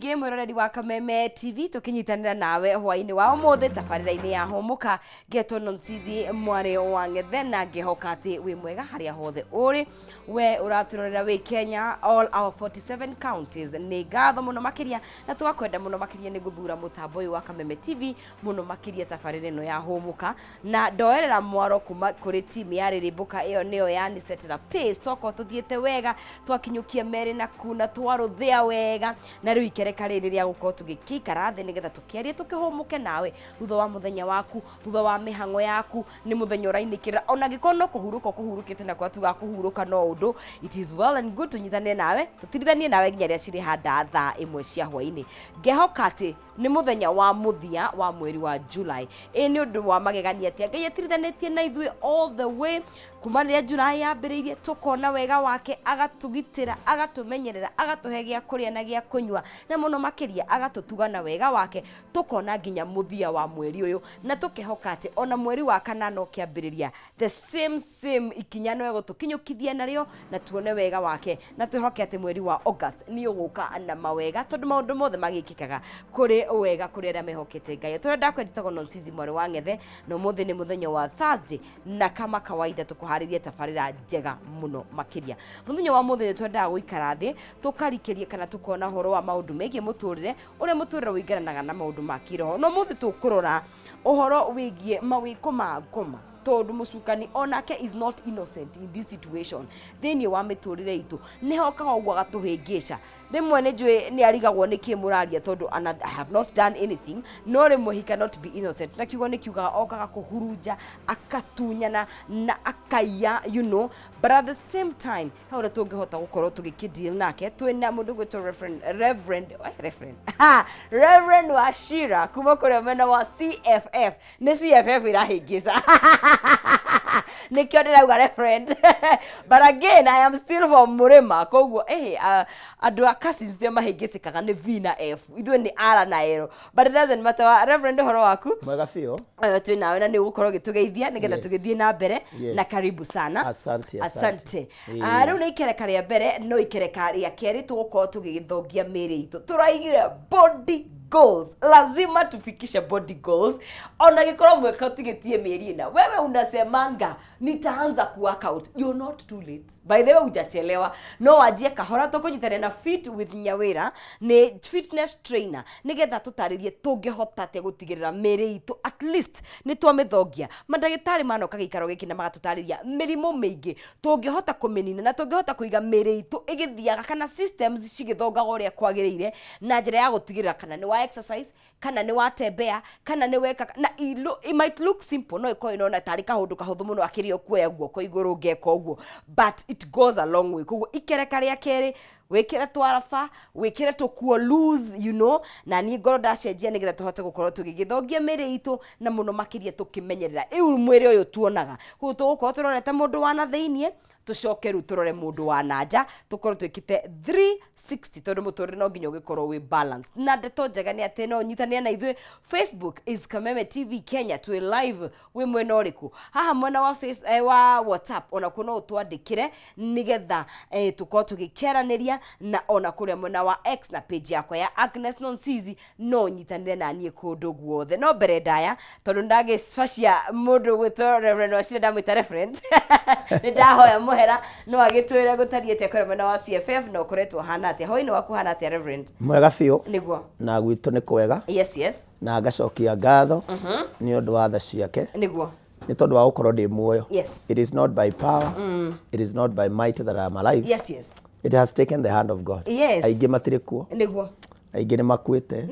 Ngĩ mwĩroreri wa Kameme TV, tũkĩnyitanĩra nawe hwainĩ wa ũmũthĩ tabarĩra-inĩ ya Hũmũka. Ngetwo Nonsizi mwarĩ wa Ng'ethe, na ngĩhoka atĩ wĩ mwega harĩa hothe ũrĩ, we ũratũrorera wĩ Kenya, all our 47 counties. Nĩ ngatho mũno makĩria na tũgakwenda mũno makĩria nĩ gũthura mũtambo ũyũ wa Kameme TV, mũno makĩria tabarĩra ĩno ya Hũmũka. Na ndoerera mwaro kuma kũrĩ timu ya Rĩrĩmbũka, ĩyo nĩyo yanisetera pace. Twakorwo tũthiĩte wega, twakinyũkia merĩ na kuna twarũthĩa wega, na rĩu ikereka rĩrĩ rĩa gũkorwo tũgĩkĩikara thĩ nĩgetha tũkĩarie, tũkĩhũmũke nawe thutha wa mũthenya waku, thutha wa mĩhang'o yaku. Nĩ mũthenya ũrainĩkĩrĩra, ona angĩkorwo no kũhurũka ũkũhurũkĩte, na kwa tuga kũhurũka no ũndũ, it is well and good. Tũnyitanĩre nawe, tũtirithanie nawe nginya rĩrĩa cirĩ handa thaa 1 cia hwainĩ. Ngehoka atĩ nĩ mũthenya wa mũthia wa mweri wa July. Ĩ nĩ ũndũ wa magegania atĩa Ngai atirithanĩtie na ithuĩ all the way kuma rĩrĩa July yambĩrĩirie, tũkona wega wake, agatũgitĩra, agatũmenyerera, agatũhe gĩa kũrĩa na gĩa kũnyua, na mũno makĩria agatũtuga na wega wake, tũkona nginya mũthia wa mweri ũyũ, na tũkehoka atĩ ona mweri wa kanana ũkĩambĩrĩria, the same same ikinya no egũtũkinyũkithia narĩo na tuone wega wake, na twĩhoke atĩ mweri wa August nĩ ũgũka na mawega, tondũ maũndũ mothe magĩkĩkaga kũrĩ wega kũrĩ arĩa mehokete Ngai. Tũrĩa ndakwa njĩtagwo Nonsizi mwarĩ wa Ng'ethe, na ũmũthĩ nĩ mũthenya wa Thursday, na kama kawaida tũkũharĩria tabarĩra njega mũno makĩria. Mũthenya wa mũthĩ nĩ twendaga gũikara thĩ tũkarikĩria kana tũkona ũhoro wa maũndũ megiĩ mũtũrĩre, ũrĩa mũtũrĩre ũingĩranaga na maũndũ ma kĩroho. No mũthĩ tũkũrora ũhoro wĩgiĩ mawĩko ma ngoma, tondũ mũcukani onake is not innocent in this situation. Thĩinĩ wa mĩtũrĩre itũ nĩ hokaga ũguo agatũhĩngĩca rĩmwe. Nĩ njũĩ nĩ arigagwo nĩ kĩ mũraria, tondũ ana, I have not done anything, no rĩmwe he cannot be innocent, na kiugo nĩ kiugaga okaga kũhurunja, akatunyana na akaiya, but at the same time he ũrĩa tũngĩhota gũkorwo tũgĩkĩ nake. Twĩna mũndũ gwĩtwo Reverend, ha, Reverend Wachira kuma kũrĩa mwena wa CFF. Nĩ CFF irahĩngĩca, nĩkĩo ndĩrauga Reverend, but again I am still from Mũrĩma, koguo ĩhĩ andũ a cousins nĩo mahĩngĩcĩkaga nĩ V na F, ithuĩ nĩ R na L, but it doesn't matter. Reverend, ũhoro waku? Mwega biũ. Twĩ nawe na nĩ ũgũkorwo ũgĩtũgeithia nĩgetha tũgĩthiĩ na mbere. Na karibu sana. Asante, asante. Asante. Ah, rĩu nĩ ikereka rĩa mbere, no ikereka rĩa kerĩ tũgũkorwo tũgĩgĩthongia mĩĩrĩ itũ. Tũraigire body goals, lazima tufikishe body goals, ona gĩkorwo mwaka ũtigĩtie mĩeri 4, wewe unasemanga nitaanza ku work out, you're not too late. By the way, hujachelewa, no wanjie kahora. Tũkũnyitanĩra na Fit with Nyawĩra, nĩ fitness trainer, nĩgetha tũtarĩrie tũngĩhota atĩa gũtigĩrĩra mĩĩrĩ itũ at least nĩ twamĩthongia. Mandagĩtarĩ manoka gĩikaro gĩkĩ na magatũtarĩria mĩrimũ mĩingĩ tũngĩhota kũmĩnina na tũngĩhota kũiga mĩĩrĩ itũ ĩgĩthiaga kana systems cigĩthongaga ũrĩa kwagĩrĩire, na njĩra ya gũtigĩrĩra kana nĩ wa exercise, kana nĩ watembea, kana nĩ weka na it might look simple, no ĩkorwo ĩnona tarĩ kaũndũ kahũthũ mũno akĩrĩ kuoya guoko igũrũ ngeka ũguo, but it goes a long way. Koguo ikereka rĩa kerĩ, wĩkĩre twaraba, wĩkĩre tũkuo loose, na niĩ ngoro ndacenjia nĩgetha tũhote gũkorwo tũgĩgĩthongia mĩĩrĩ itũ, na mũno makĩria tũkĩmenyerera rĩu mwĩrĩ ũyũ tuonaga. Koguo tũgũkorwo tũrorete mũndũ wa na thĩiniĩ, tũcoke rĩu tũrore mũndũ wa na nja, tũkorwo twĩkĩte 360, tondũ mũtũrĩre no nginya ũgĩkorwo wĩ balanced. Na ndeto njega nĩ atĩ no ũnyitanĩre na ithuĩ. Facebook is Kameme TV Kenya, twĩ live. Wĩ mwena ũrĩkũ? Haha mwena wa face, wa WhatsApp onakuo no ũtwandĩkĩre nĩgetha tũkorwo tũgĩkĩaranĩria, na ona kũrĩa mwena wa X na page yakwa ya Agnes Nonsizi, no nyitanĩre na niĩ kũndũ guothe. No mbere ndaya, tondũ ndagĩcacia mũndũ gwĩtwo Reverend Wachira, ndamwĩta Reverend, nĩ ndahoya mũhera, no agĩtwĩre gũtariĩ atĩa kũrĩa mwena wa CFF na ũkoretwo hana atĩa. Hwaĩ-inĩ waku hana atĩa, Reverend? Mwega biũ. Na gwitũ nĩ kwega. Na ngacokia ngatho nĩ ũndũ wa tha ciake, nĩ tondũ wa gũkorwo ndĩ muoyo. It is not by power, it is not by might that I am alive. It has taken the hand of God. Aingĩ matirĩ kuo. Aingĩ nĩ makuĩte.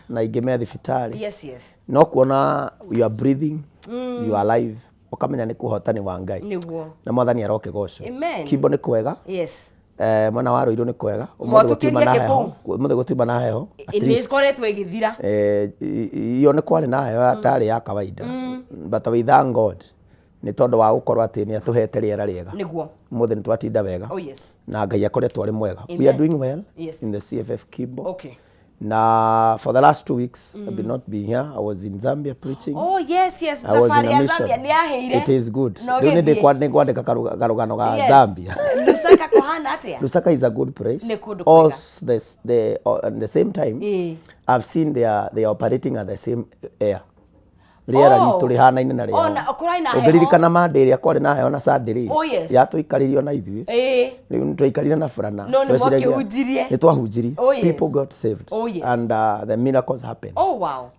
Na aingĩ me thibitarĩ. No kuona you are breathing, you are alive, ũkamenya nĩ kũhotani wa Ngai. Na Mwathani arokĩgocwo. Amen. Kimbo nĩ kwega. Mwena wa Rũirũ nĩ kwega. Ũmũthĩ Mwatũkĩria gũtiuma na kĩ heho. Ũmũthĩ gũtiuma na heho, at Nĩ least. ĩkoretwo ĩgĩthira. Iyo nĩ kwarĩ na heho yarĩ ya kawaida, but we thank God nĩ tondũ wa gũkorwo atĩ nĩ atũhete rĩera rĩega. Ũmũthĩ nĩ twatinda wega. Na Ngai akoretwo arĩ mwega. We are Amen. doing well in the CFF Kimbo. Na for the last 2 weeks I've been not being here. I was in Zambia preaching. Oh yes. I was in Thabarĩ a ya mission. Zambia nĩ yahĩire. It is good. Na Rĩu nĩ ũgĩthiĩ? Nĩngwandĩka karũgano ga Zambia. Lusaka kũhana atĩa? Lusaka is a good place. Nĩ kũndũ kwega. Also, at the same time, I've seen they are operating at the same air. Rĩera ritũ rĩhanaine na Oh, rĩao. na kũrarĩ na heho. Ũngĩririkana Monday ĩrĩa kwarĩ na heho na Sunday rĩ, yatũikaririo na ithuĩ. Rĩu nĩ tũikarire na burana. No nĩ mwakĩhunjirie. Nĩ twahunjirie. People got saved. And the miracles happened.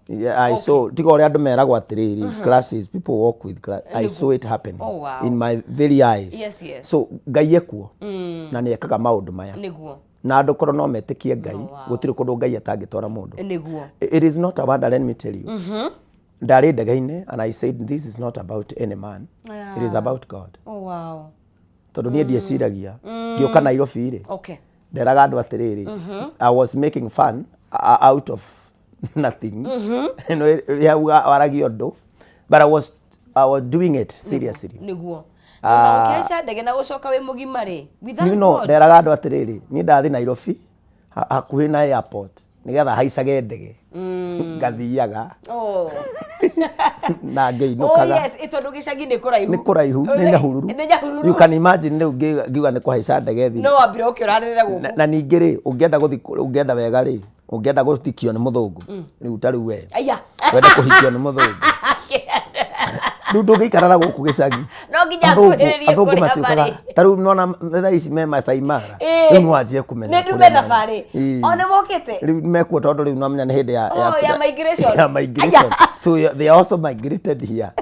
Yeah, I saw, tiga ũrĩa andũ meragwo atĩrĩrĩ, classes, people walk with class. I saw it happening in my very eyes. So Ngai ekuo na nĩ ekaga maũndũ maya. Na andũ korwo no metĩkie Ngai, gũtirĩ kũndũ Ngai atangĩtwara mũndũ. It is not a wonder, let me tell you. Ndarĩ ndege-inĩ and I said, "This is not about any man. It is about God." Tondũ niĩ ndieciragia ngĩũka Nairobi rĩ, nderaga andũ atĩrĩrĩ, I was making fun out of nothing. No, rĩrĩa waragia ũndũ, but I was doing it seriously. Nĩguo. Na ũkĩhaica ndege na gũcoka wĩ mũgima rĩ. We thank You know, God. nderaga andũ atĩrĩrĩ, niĩ ndathi Nairobi hakuhĩ na airport nĩgetha haicage ndege, ngathiaga na ngĩinũkaga. Yes, tondũ gĩcagi nĩ kũraihu. Nĩ kũraihu, nĩ Nyahururu. Nĩ Nyahururu. You can imagine rĩu ngiuga nĩ kũhaica ndege thiĩ. No wambire ũkĩũranĩrĩra gũkũ. Na ningĩ rĩ, ũngĩenda gũthi, ũngĩenda wega rĩ, ũngĩenda gũthikio nĩ mũthũngũ rĩu, ta rĩu we Aya. wende kũhikio nĩ mũthũngũ, rĩu ndũngĩikara na gũkũ gĩcagi. No nginya Athũngũ akuhĩrĩrie athũngũ kũrĩa matiũkaga marĩ. Ta rĩu nona thaa ici me Masai Mara. Rĩu no wanjie kũmenya Nĩ kũrĩa ndume marĩ. thabarĩ. O nĩ mokĩte. Rĩu mekuo tondũ rĩu nomenya nĩ hĩndĩ ya Oh, ya migration. Ya migration. So they are also migrated here.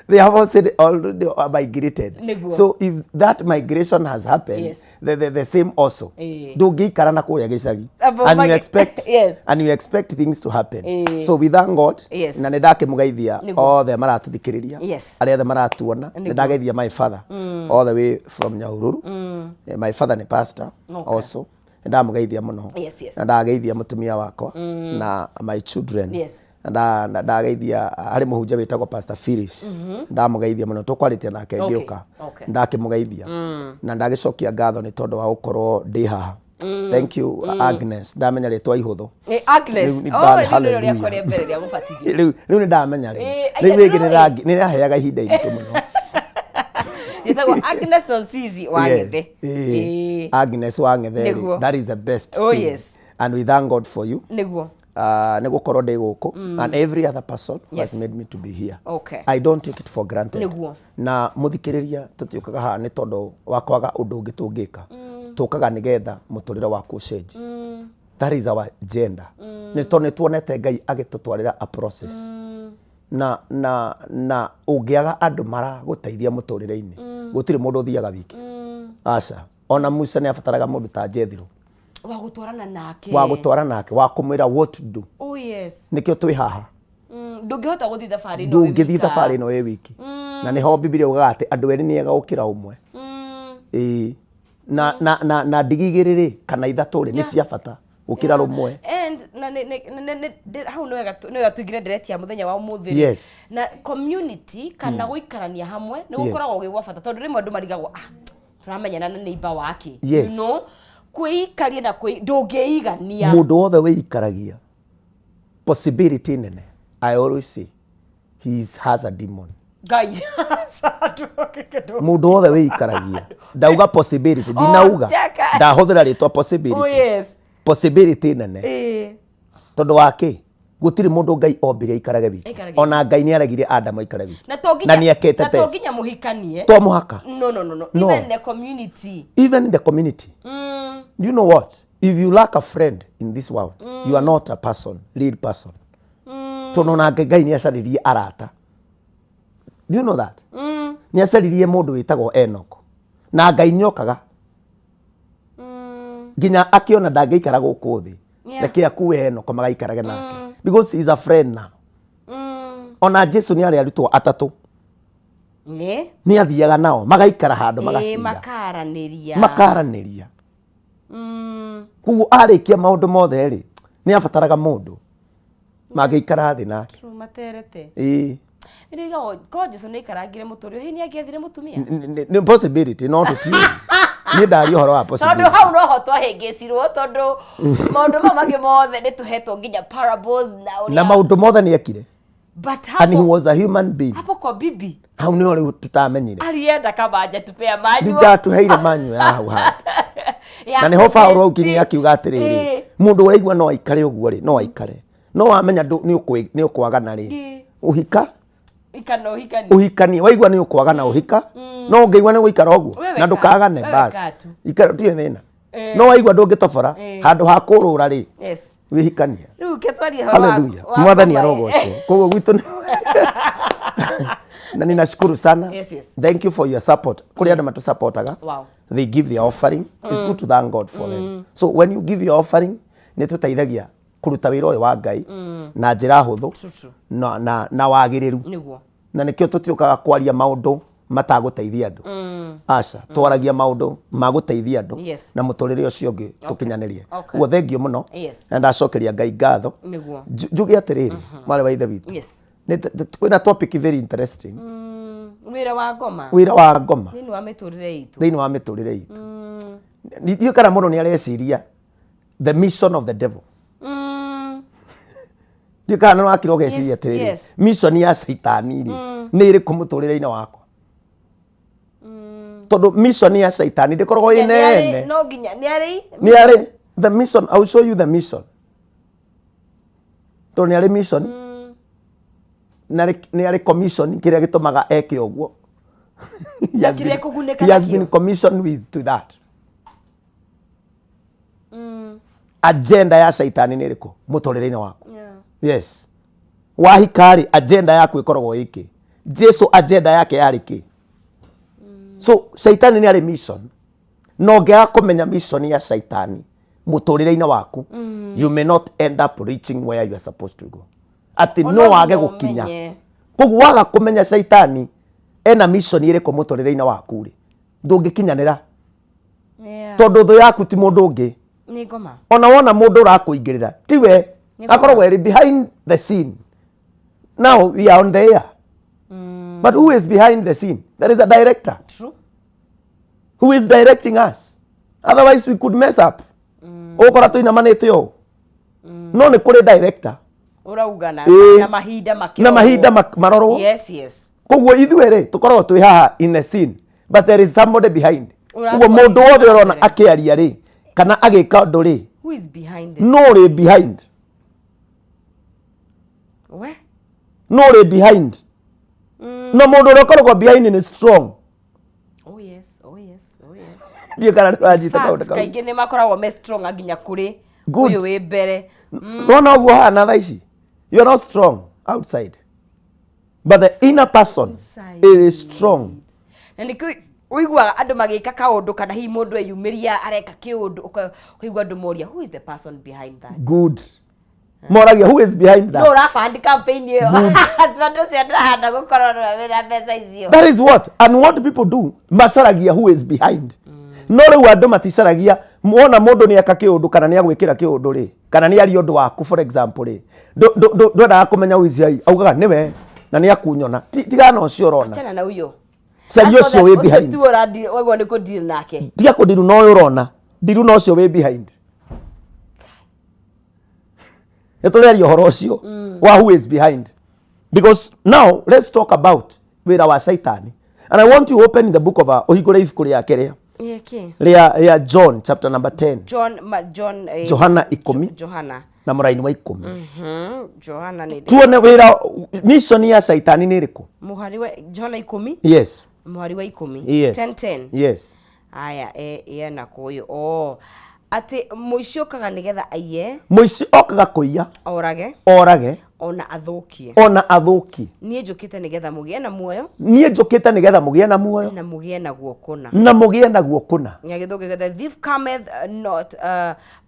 They have also already migrated. So if that migration has happened, the same also, ndũngĩikara na kũrĩa gĩcagi Abo and you expect and you expect things to happen. So we thank God. Na nĩ ndakĩmũgeithia othe maratũthikĩrĩria, arĩa othe maratuona. Nĩ ndageithia my father all the way from Nyahururu. My father nĩ pastor also. Nĩ ndamũgeithia mũno. Na ndageithia mũtumia wakwa na my children. Na ndageithia harĩ mũhunjia wĩtagwo Pastor Phyllis, ndamũgeithia mũno, tũkwarĩtie nake ngĩũka. Ndakĩmũgeithia na ndagĩcokia ngatho nĩ tondũ wa gũkorwo ndĩ haha. Thank you, Agnes. Ndamenya rĩtwa ihũthũ. Agnes. Rĩu nĩ Oh, bad, rĩu nĩrĩo hallelujah. rĩakwa rĩa mbere rĩa gũbatithio. Rĩu nĩ ndamenya rĩu. Aya, Rĩu rĩngĩ nĩũĩ. nĩ rĩraheaga ihinda iritũ mũno. Rĩtagwo Agnes Nonsizi wa Ng'ethe. Agnes wa Ng'ethe rĩ, that is the best thing. And we thank God for you. Nĩ gũkorwo ndĩ gũkũ and every other person who has made me to be here. I don't take it for granted. Na mũthikĩrĩria, tũtiũkaga haha nĩ tondũ wa kwaga ũndũ ũngĩ tũngĩka. Tũkaga nĩgetha mũtũrĩre waku ũcenjie. That is our agenda, nĩ tondũ nĩ tuonete Ngai agĩtũtwarĩra a process na ũngĩaga andũ maragũteithia mũtũrĩre-inĩ, gũtirĩ mũndũ ũthiaga wiki, aca. Ona Musa nĩ abataraga mũndũ ta Jethro Wa gũtwarana nake. Wa gũtwara nake, wa kũmwĩra what to do. Nĩkĩo twĩ haha. Ndũngĩhota gũthiĩ thabarĩ ĩno wĩ Ndũngĩthiĩ wika. Thabarĩ ĩno wĩ wiki, na nĩho Bibilia ugaga atĩ andũ erĩ nĩ ega gũkĩra ũmwe. Ĩĩ, na ndigi igĩrĩ rĩ, kana ithatũ rĩ, nĩ cia bata gũkĩra rũmwe. And na hau nĩ wega nĩ wega tũingĩre ndereti ya mũthenya wa ũmũthĩ rĩ. Na community kana gũikarania hamwe nĩ gũkoragwo gwĩ gwa bata, tondũ rĩmwe andũ marigagwo, ah, tũramenyana na neighbor wake. Kwĩikaria na ndũngĩigania. Mũndũ wothe wĩikaragia, possibility nene, I always say he has a demon. Ngai. Mũndũ wothe wĩikaragia, ndauga possibility, ndinauga, Jaka. ndahũthĩra rĩtwa possibility. Possibility nene, tondũ wa kĩ? Gũtirĩ mũndũ Ngai ombire aikarage wiki. Aikarage. Ona Ngai nĩ aregire Adamu aikare wiki. Na to Na nĩ ekĩte na to test. nginya mũhikanie. To mũhaka. No. No. Even the community. Even in the community. Do you know what? If you lack a friend in this world, you are not a person, real person, tondũ ona Ngai nĩ acaririe arata. Do you know that? Nĩ acaririe mũndũ wĩtagwo Enoch, na Ngai nĩokaga nginya akĩona ndangĩikara gũkũ thĩ, reke akue Enoch magaikarage nake, because he is a friend now. Ona Jesu nĩ arĩ arutwo atatũ. Nĩ Nĩ athiaga nao magaikara handũ, magacira, makaranĩria. Makaranĩria. Koguo arĩkia maũndũ mothe rĩ, nĩ abataraga mũndũ mangĩikara thĩ nake. True, materete. Ĩĩ. Nĩrĩigagwo ko Jesu nĩ aikarangire mũtũrĩre, hihi nĩ angĩethire mũtumia? Nĩ possibility, no tũtiũĩ. Niĩ ndaria ũhoro wa Tondũ possibility. hau noho twahĩngĩcirwo, tondũ maũndũ mau mangĩ mothe nĩ tũhetwo nginya parables na ũrĩa Na maũndũ mothe nĩ ekire. But And he hapo was a human being. Hapo kwa bibi Hau nĩho rĩu tũtamenyire. Alienda kamanja tupea manyua. Ndatũheire manyu ya hau hau. Na nĩho Paũlũ aukinyia akiuga atĩrĩrĩ, mũndũ ũraigua no aikare ũguo rĩ, no aikare, no wamenya nĩ ũkwagana rĩ, ũhika. Ikana ũhikani. Ũhikanie. Waigua nĩ ũkwagana, ũhika. No ũngĩigua nĩ gũikara ũguo Wewe na ndũkagane, wewe bas kaa tu. Ikara, tirĩ thĩna. No waigua ndũngĩtobora handũ ha kũrũra rĩ, wĩhikanie. Rĩu ke twarie ũhoro Haleluya. wa Mwathani ngoma. Arogocwo. Koguo gwitũ na ninashukuru sana. Thank you for your support. Kũrĩ andũ matũsupportaga. They give their offering. It's good to thank God for them. So when you give your offering, nĩ tũteithagia kũruta wĩra ũyũ wa Ngai na njĩra hũthũ True, true. na wagĩrĩru. Na nĩkĩo tũtiũkaga kwaria maũndũ matagũteithia andũ. Aca, twaragia maũndũ ma gũteithia andũ na mũtũrĩre ũcio ũngĩ tũkinyanĩrie. Ũguo thengiũ mũno. Na ndacokeria Ngai ngatho. Njuge atĩrĩrĩ, mwarĩ wa ithe witũ, kwĩna topic very interesting. Wĩra wa ngoma. Wĩra wa ngoma thĩinĩ wa mĩtũrĩre itũ. Thĩinĩ wa mĩtũrĩre itũ. Ndiũĩ kana mũndũ nĩ areciria the mission of the devil. Ndiũĩ kana nĩ wakira ũgeciria atĩrĩrĩ, mission ya caitani rĩ, nĩ ĩrĩkũ mũtũrĩre-inĩ wakwa? Tondũ mission ya caitani ndĩkoragwo ĩ nene. No nginya nĩ arĩ Nĩ arĩ the mission. I will show you the mission, tondũ nĩ arĩ mission na nĩ arĩ commission kĩrĩa gĩtũmaga eke ũguo. He has Kĩrĩa ekũgunĩka he has nakĩo. Been commissioned with to that. Agenda ya caitani nĩ ĩrĩkũ mũtũrĩre-inĩ waku? Yes, wahika rĩ, agenda yaku ĩkoragwo ĩkĩ? Jesu agenda yake yarĩ kĩ? So caitani nĩ arĩ mission, na ũngĩaga kũmenya mission ya caitani mũtũrĩre-inĩ waku, you may not end up reaching where you are supposed to go, atĩ no wage nginya gũkinya. Ũmenye. Koguo waga kũmenya caitani ena mission ĩrĩkũ mũtũrĩre-inĩ waku rĩ, ndũngĩkinyanĩra, tondũ thũ yaku ti mũndũ ũngĩ. Nĩ ngoma. Ona wona mũndũ ũrakũingĩrĩra, tiwe. Nĩ Akoragwo eri behind the scene. Now we are on the air, but who is behind the scene? There is a director who is directing us, otherwise we could mess up. Ũgũkora tũinamanĩte ũũ, no nĩ kũrĩ director. Ũrauga na na mahinda makĩrorwo. Na mahinda marorwo. Koguo ithuĩ rĩ, tũkoragwo twĩ haha in the scene, but there is somebody behind. Ũguo mũndũ wothe ũrona mbere. Akĩaria rĩ, kana agĩka ũndũ rĩ, Who is behind this? No ũrĩ behind. We No ũrĩ behind, na mũndũ ũrĩa ũkoragwo behind nĩ strong. Oh yes. Ndiũ kana nĩũranyita kaũndũ Fact, kau. Kaingĩ nĩ makoragwo me strong nginya kũrĩ Good. ũyũ wĩ mbere. Nona ũguo hana thaa ici, you are not strong outside, but the inner person, Inside. it is strong. Na nĩkĩo ũiguaga andũ magĩka kaũndũ, kana hihi mũndũ eyumĩria areka kĩũndũ, ũkaigua andũ moria, "Who is the person behind that?" Good. Moragia, "Who is behind that?" No ũrabandi campaign ĩyo, tondũ ũcio ndahana gũkorwo nĩwe wĩna mbeca icio. That is what, and what people do, macaragia who is behind. No rĩu andũ maticaragia. Wona mũndũ nĩ eka kĩũndũ, kana nĩ agwĩkĩra kĩũndũ rĩ, kana nĩ aria ũndũ waku, for example rĩ, ndwendaga kũmenya who is behind. Augaga nĩwe na nĩ akunyona. Tigana na ũcio ũrona. Achana na ũyũ. Caria ũcio wĩ behind. Tu ũrandi waguo nĩ kũdeal nake. Tiga kũndiru na ũyũ ũrona, ndiru na ũcio wĩ behind. Nĩ tũrĩaria ũhoro ũcio wa who is behind, because now let's talk about wĩra wa Shaitani, and I want you to open the book of ũhingũre ibuku rĩake rĩa Yeke. rĩa John chapter number 10. John ma, John Johana 10. Johana. Na mũraini wa 10. Johana nĩ Tuone wĩra, mission ya Shaitani nĩ ĩrĩkũ. Mũhari wa Johana 10. Yes. Mũhari wa 10. 10 10. Yes. Aya, yena kũyũ o atĩ mũici ũkaga nĩgetha aiye, Mũici okaga kũiya, orage, orage, ona athũkie. Ona athũkie. Niĩ njũkĩte nĩgetha mũgĩe na muoyo, Niĩ njũkĩte nĩgetha mũgĩe na muoyo, na mũgĩe naguo kũna. Na mũgĩe naguo kũna. Na gĩthũngũ, the thief cometh not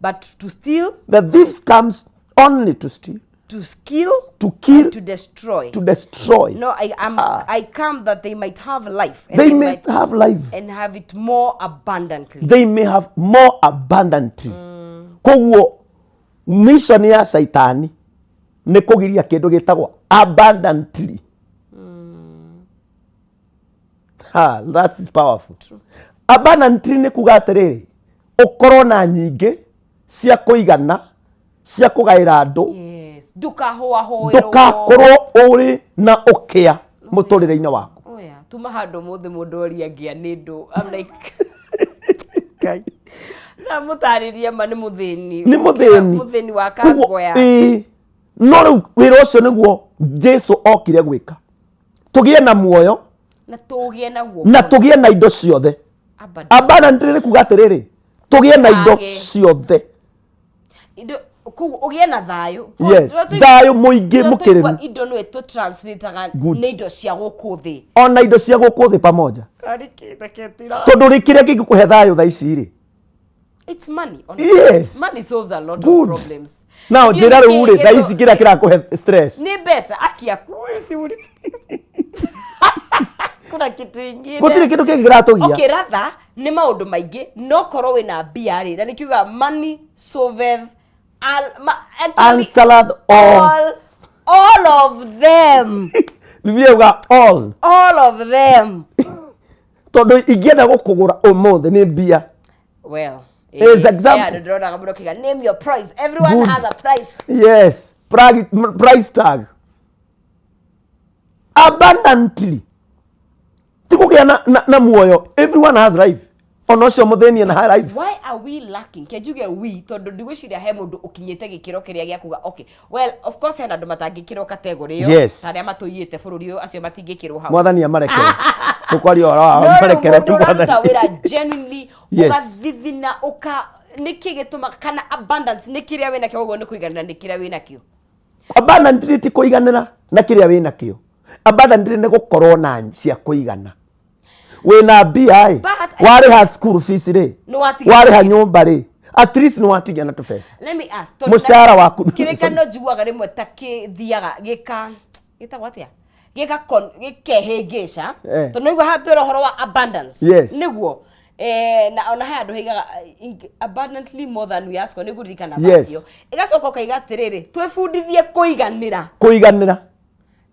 but to steal, The thief comes only to steal, to kill, to kill, to destroy. To destroy. No, I am I come that they might have life and they they may might have life and have it more abundantly. They may have more abundantly. Koguo mission ya Caitani nĩ kũgiria kĩndũ gĩtagwo abundantly. Ha, that is powerful. Abundantly nĩ kuga atĩrĩrĩ, ũkorwo na nyingĩ cia kũigana cia kũgaĩra andũ. Yes, ndũkahũahũĩrwo. Ndũgakorwo ũrĩ na ũkĩa mũtũrĩre-inĩ waku. Oh yeah. Tuma handũ mũthĩ mũndũ oria ngĩa nĩ ndũ. I'm like, Ngai. Na mũtarĩrie ma nĩ mũthĩni. Nĩ mũthĩni. Mũthĩni wa kangoya. Ĩĩ. No rĩu wĩra ũcio nĩguo Jesu okire gwĩka, tũgĩe na muoyo. Na tũgĩe naguo. Na tũgĩe na indo ciothe. Abundantly nĩ kuga atĩrĩrĩ, tũgĩe na indo Ndũkage. ciothe. Indo koguo ũgĩe na thayũ. Yes, thayũ mũingĩ mũkĩrĩru. Indo nĩ tũ translate-aga. Good. Nĩ indo cia gũkũ thĩ. Ona indo cia gũkũ thĩ pamoja, tondũ rĩ, kĩrĩa kĩngĩkũhe thayũ thaa ici rĩ? It's money, honestly. Yes. Money solves a lot Good. of problems. Now Nĩ njĩra rĩu rĩ, nĩkĩ thaa ici kĩrĩa kĩrakũhe stress? Nĩ mbeca akiaku eci kuna kitu ingine. Gũtirĩ kĩndũ kĩngĩ kĩratũgia. Okay, rather nĩ maũndũ maingĩ, no korwo wĩna mbia rĩ, na nĩkiuga money solveth all, ma, actually, Answereth all. All of them. Biblia yuga all. All of them. Tondũ ingĩenda gũkũgũra ũmũthĩ nĩ mbia. Well, Is example. Yeah, ndĩronaga mũndũ akiuga, "Name your price." Everyone Good. has a price. Yes, price tag. Abundantly ti kũgĩa na muoyo. Everyone has life, ona ũcio mũthĩni na life. Why are we lacking? Ke njuge we, tondũ ndigwĩciria he mũndũ ũkinyĩte gĩkĩro kĩrĩa gĩa kuga okay. Well, of course hena andũ matangĩkĩrwo category ĩyo. Yes. Ta arĩa matũiyĩte bũrũri ũyũ, acio matingĩkĩrwo hau. Mwathani amarekere, tũkwaria ũhoro wao. No rĩu Marekere. mũndũ ũraruta Mwathani. wĩra genuinely, ũgathithina, ũka nĩkĩ gĩtũmaga, kana abundance nĩ kĩrĩa wĩnakĩo, ũguo nĩ kũiganĩra nĩ kĩrĩa wĩnakĩo? Abundantly ti kũiganĩra na kĩrĩa wĩnakĩo. Abundantly nĩ gũkorwo na cia kũigana. Wĩna mbia ĩ, warĩha school fees rĩ, Nĩ watigia. Warĩha nyũmba rĩ, at least nĩ watigia na tũbeca. Let me ask, Mũcara waku. Kĩrĩkanĩro njiguaga rĩmwe ta kĩthiaga gĩka gĩtagwo atĩa, gĩka gĩkehĩngĩca. Tondũ nĩigua haha twĩra ũhoro wa abundance. Nĩguo na ona he handũ haigaga abundantly more than we ask, nĩ ngũririkana verse ĩyo. Ĩgacoka ũkaiga atĩrĩrĩ, twĩbundithie kũiganĩra. Kũiganĩra.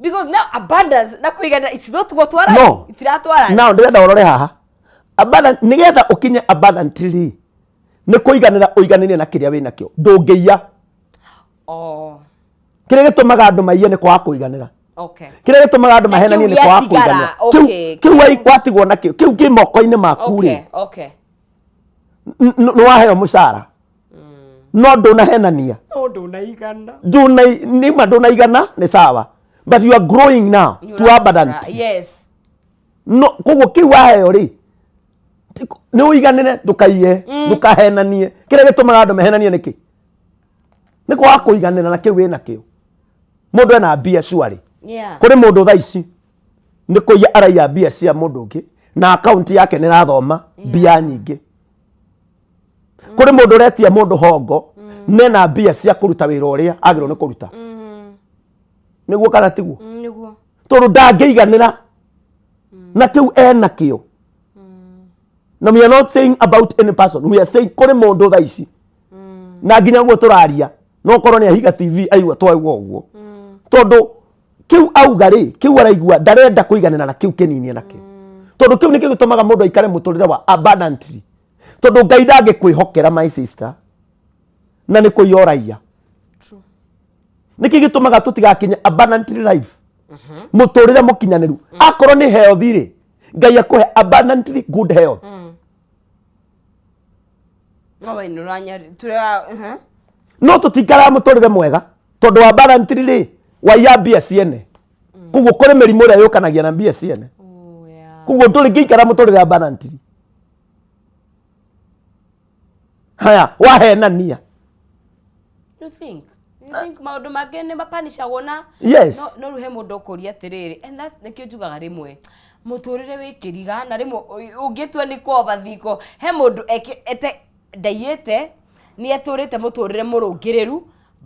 Because now abundance na kũiganĩra it's not gũtwara. No. Itiratwarana. Now ndĩrenda ũrore haha. Abundant, nĩgetha ũkinye abundantly nĩ kũiganĩra, ũiganĩrie na kĩrĩa wĩnakĩo, ndũngĩiya. Oh. Kĩrĩa gĩtũmaga andũ maiye nĩ kwaga kũiganĩra. Kĩrĩa gĩtũmaga andũ Na mahenanie kĩu nĩ kwaga gĩatigara, kũiganĩra. Kĩu watigwo nakĩo, kĩu kĩ moko-inĩ maku rĩ, nĩ waheo mũcara no ndũnahenania. No ndũnaigana. Ndũna nĩma ndũnaigana nĩ sawa, but you are growing now to abundant. No koguo kĩu waheo rĩ, nĩ ũiganĩre, ndũkaiye, ndũkahenanie. Kĩrĩa gĩtũmaga andũ mehenanie nĩkĩ? Nĩ kwaga kũiganĩra na kĩu wĩnakĩo. Mũndũ ena mbia cuarĩ. Kũrĩ mũndũ thaa ici nĩ kũiya araiya mbia cia mũndũ ũngĩ, na akaunti yake nĩ ĩrathoma mbia nyingĩ. Kũrĩ mũndũ ũretia mũndũ hongo nena mbia cia kũruta wĩra ũrĩa agĩrĩirwo nĩ kũruta. Nĩguo kana tiguo? Nĩguo. Tondũ ndangĩiganĩra na kĩu enakĩo. Na we are not saying about any person, we are saying kũrĩ mũndũ thaa ici, na nginya guo tũraria no korwo nĩ ahiga TV aigua twaigua ũguo, tondũ kĩu auga rĩ, kĩu araigua ndarenda kũiganĩra na kĩu kĩnini nakĩo, tondũ kĩu nĩkĩo gĩtũmaga mũndũ aikare mũtũrĩre wa abundantly, tondũ Ngai ndangĩkwĩhokera, my sister, na nĩ kũiya ũraiya. Nĩkĩ gĩtũmaga tũtigakinye abundantly life, mũtũrĩre mũkinyanĩru? Akorwo nĩ health rĩ, Ngai akũhe abundantly good health. No we nĩũranya tũrĩa No tũtikaraga mũtũrĩre mwega tondũ wa abundantly rĩ, waiya mbia ciene. Koguo kũrĩ mĩrimũ ĩrĩa yũkanagia na mbia ciene. Oh, yeah. Koguo ndũrĩngĩikara mũtũrĩre abundantly. Haya, wahenania. You think maũndũ mangĩ nĩ mapanicagwo na? Yes. No rĩu he mũndũ ũkũria atĩrĩrĩ, and that's nĩkĩo njugaga rĩmwe mũtũrĩre wĩ kĩriga, na rĩmwe ũngĩtua nĩ kũobathiko he mũndũ ete ndaiyĩte, nĩ etũrĩte mũtũrĩre mũrũngĩrĩru,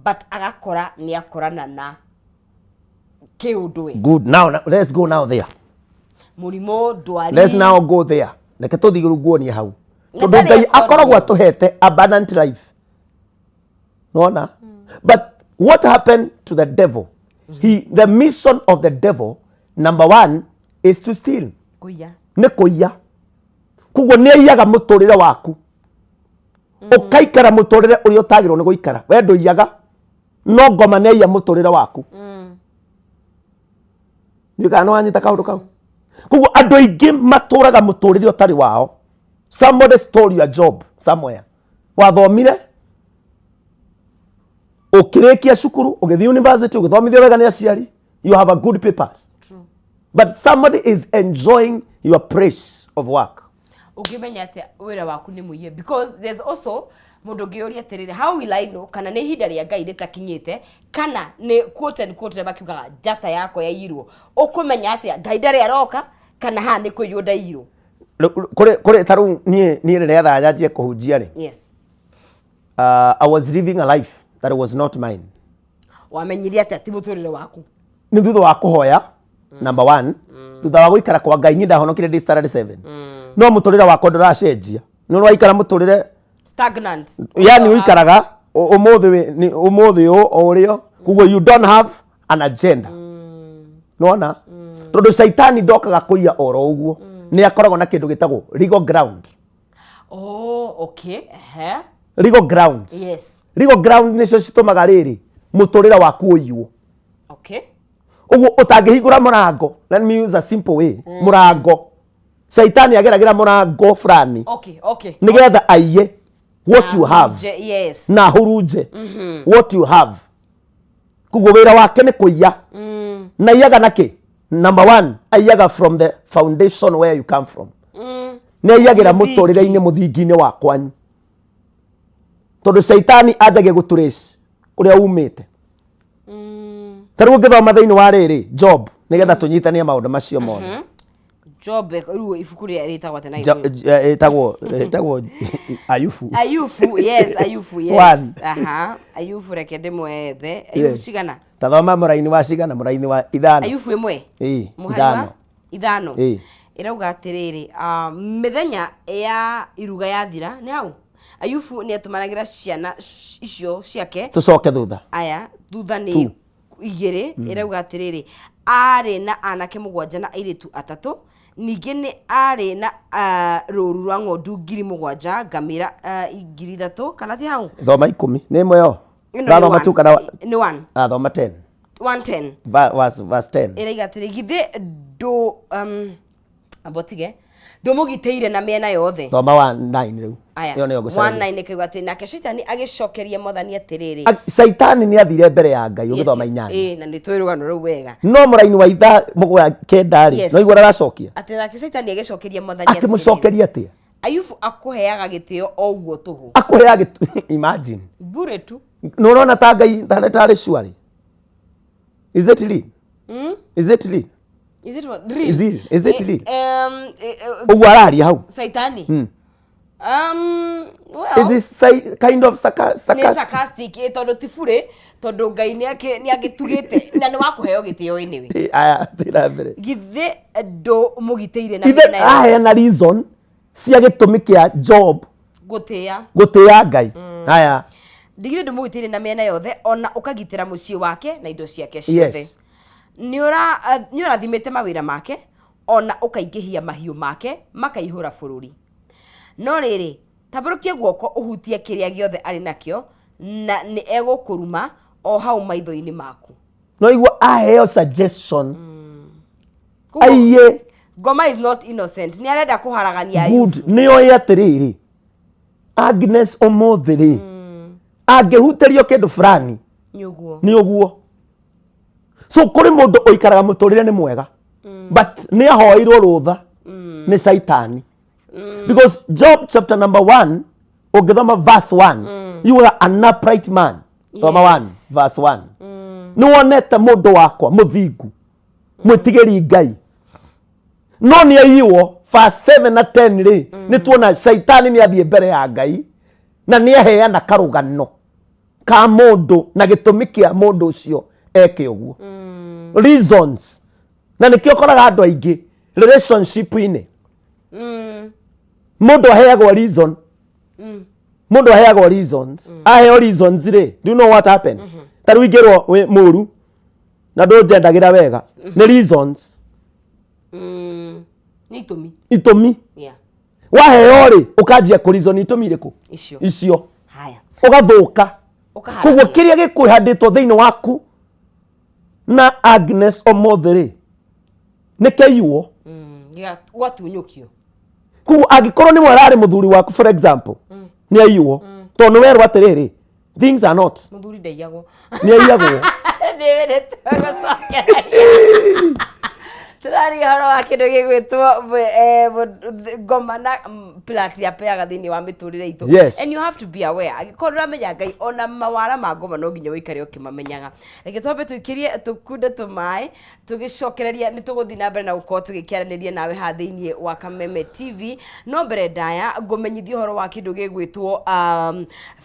but agakora nĩ akorana na kĩũndũ ĩ. Good. Now, let's go now there. Mũrimũ, ndwari. Let's now go there. Reke tũthiĩ rĩu nguonie hau. Na Tondũ ndarĩ Ngai akorwo. akoragwo atũhete abundant life, nona? But what happened to the devil? The mission of the devil, number one, is to steal. Kũiya. Nĩ kũiya. Koguo nĩ aiyaga mũtũrĩre waku, ũkaikara mũtũrĩre ũrĩa ũtagĩrĩirwo nĩ gũikara. We ndũiyaga, no ngoma nĩ aiya mũtũrĩre waku. Ndiũĩ kana nĩ wanyita kaũndũ kau. Koguo andũ aingĩ matũraga mũtũrĩre ũtarĩ wao. Somebody stole your job somewhere. Wathomire, ũkĩrĩkia cukuru, ũgĩthiĩ university, ũgĩthomithio wega nĩ aciari, you have a good papers. True. But somebody is enjoying your place of work. Ũngĩmenya atĩa wĩra waku nĩ mũiye? Because there's also mũndũ ũngĩũria atĩrĩrĩ, how will I know kana nĩ ihinda rĩa Ngai rĩtakinyĩte, kana nĩ quote and quote, ũrĩa makiugaga njata yakwa yaiyirwo? Ũkũmenya atĩa Ngai ndarĩ aroka, kana haha nĩ kũiywo ndaiyirwo? Kũrĩ ta rĩu niĩ rĩrĩa thaa nyanjie kũhunjia rĩ, I was living a life that was not mine. Wamenyire atĩa ti mũtũrĩre waku? Nĩ thutha wa kũhoya, number one, thutha wa gũikara kwa Ngai. Niĩ ndahonokire ndĩ standard 7, no mũtũrĩre wakwa ndũracenjia. Nĩ ũraikara mũtũrĩre stagnant. Yani ũikaraga ũmũthĩ ũmũthĩ ũ o ũrĩo. Koguo you don't have an agenda. Nona tondũ caitani ndokaga kũiya oro ũguo, nĩ akoragwo na kĩndũ gĩtagwo legal ground. Oh, okay, ehe. Legal grounds. Legal ground nĩcio citũmaga rĩrĩ mũtũrĩre waku ũiywo. Ũguo ũtangĩhingũra mũrango, let me use a simple way, mũrango, caitani ageragĩra mũrango fulani nĩgetha aiye what you have. Na ahurunje what you have. Koguo wĩra wake nĩ kũiya. Na aiyaga na kĩ? Number one, aiyaga from the foundation where you come from. Nĩ aiyagĩra Mũthingi. Mũtũrĩre-inĩ, mũthingi-inĩ wa kwanyu, tondũ caitani anjagia gũtũrace kũrĩa umĩte. Ta rĩu ũngĩthoma thĩinĩ wa rĩrĩ Job, nĩgetha tũnyitanie maũndũ macio mothe. Job, rĩu ibuku rĩa rĩtagwo atĩa na Gĩkũyũ? Ĩtagwo Ayubu. Ayubu, yes, Ayubu, yes. One. Aha, Ayubu, reke ndĩmwethe. Ayubu cigana? Tathoma mũraini wa cigana, mũraini wa 5. Ayubu 1. Ĩĩ. Mũhari 5. Wa 5. Ĩĩ. Ĩrauga atĩrĩrĩ, mĩthenya ya iruga yathira, nĩ hau Ayubu nĩ atũmanagĩra ciana icio ciake. Tũcoke thutha. Aya, thutha nĩ Two. 2. Ĩrauga atĩrĩrĩ, arĩ na anake 7 na airĩtu 3. Ningĩ nĩ arĩ na rũru rwa ng'ondu 7,000, ngamĩra 3,000, kana ti hau? Thoma 10 nĩ ĩmwe yo. Ĩno nĩ Ndathoma one. tu kana Nĩ one. Ah, thoma 10. 110. Verse 10. Ĩraiga atĩrĩ, githĩ ndũ amba ũtige, ndũmũgitĩire na mĩena yothe? Thoma wa 9 rĩu. Aya. Ĩyo nĩyo ngũcaragia. 19 ĩkauga atĩ, nake Shaitani agĩcokeria Mwathani atĩrĩrĩ. Caitani nĩ athire mbere ya Ngai. Ũgĩthoma 8. Ĩĩ, na nĩ tũĩ rũgano rũu wega. No mũraini wa 9 rĩ, no igua aracokia. Atĩ nake Shaitani agĩcokeria Mwathani atĩrĩrĩ, Akĩmũcokeria atĩa? Ayubu akũheaga gĩtĩo o ũguo tũhũ? Akũheaga imagine. Bure tu. Nĩ ũrona ta Ngai tarĩ surely. Is it real? Is it real? Is it what? Real? Is it real? Eh, Ũguo araria hau. Saitani. Well, It is kind of nĩ sarcastic. Sarcastic, tondũ ti burĩ, tondũ Ngai nĩ akĩtugĩte na nĩ wakũheo gĩtĩo anyway. Aya, thiĩ na mbere. Githĩ ndũmũgitĩire na Ithe mĩena yothe? aheana reason cia gĩtũmi kĩa Job gũtĩĩa. Gũtĩĩa Ngai. Haya. Ndigithĩ ndũmũgitĩire na mĩena yothe, ona ũkagitĩra mũciĩ wake na indo ciake ciothe? Nĩ ũrathimĩte mawĩra make, ona ũkaingĩhia mahiũ make makaihũra bũrũri. No rĩrĩ, tambũrũkia guoko ũhutie kĩrĩa gĩothe arĩ nakĩo, na nĩ egũkũruma o hau maitho-inĩ maku. No igua aheo suggestion Koguo, aiye. Ngoma is not innocent, nĩ arenda kũharagania. Good, nĩ oĩ atĩrĩrĩ, Agnes ũmũthĩ rĩ, angĩhutĩrio kĩndũ fulani, Nĩ ũguo. Nĩ ũguo. So kũrĩ mũndũ ũikaraga mũtũrĩre nĩ mwega, but nĩ ahoeirwo rũtha nĩ Caitani, because Job chapter number 1, ũngĩthoma verse 1, you are an upright man. Thoma 1 verse 1. Nĩ wonete mũndũ wakwa mũthingu, mwĩtigĩri Ngai, no nĩ aiywo. Verse 7 na 10 rĩ, nĩ tuona Caitani nĩ athiĩ mbere ya Ngai na nĩ aheana karũgano ka mũndũ na gĩtũmi kĩa mũndũ ũcio eke ũguo, reasons. Na nĩkĩo ũkoraga andũ aingĩ relationship-inĩ, mũndũ aheagwo reason, mũndũ aheagwo reasons. Aheo reasons rĩ, do you know what happened? Ta rĩu ingĩrwo wĩ mũru na ndũnjendagĩra wega, nĩ reasons. Nĩ itũmi. Itũmi. Waheo rĩ, ũkanjia kũrizoni itũmi irĩkũ? Icio. Icio. Haya. Ũgathũka. Ũkaharania. Koguo kĩrĩa gĩkwĩhandĩtwo thĩinĩ waku na Agnes ũmũthĩ rĩ, nĩ kĩiywo. Ũgatunyũkio. Koguo angĩkorwo nĩ ararĩ mũthuri waku, for example, nĩ aiywo, tondũ nĩ werwo atĩrĩrĩ, things are not. Mũthuri ndaiyagwo. Nĩ aiyagwo. Nĩ gũcokereria. Tũraria ũhoro wa kĩndũ gĩgwĩtwo ngoma na plat ya peaga thĩinĩ wa mĩtũrĩre itũ. Yes. And you have to be aware. Angĩkorwo ndũramenya Ngai, ona mawara ma ngoma no nginya ũikare ũkĩmamenyaga. Reke twambe tũikĩrie tũkunde tũmaĩ, tũgĩcokereria nĩ tũgũthiĩ na mbere na gũkorwo tũgĩkĩaranĩria nawe haha thĩinĩ wa Kameme TV. No mbere ndaya ngũmenyithia ũhoro wa kĩndũ gĩgwĩtwo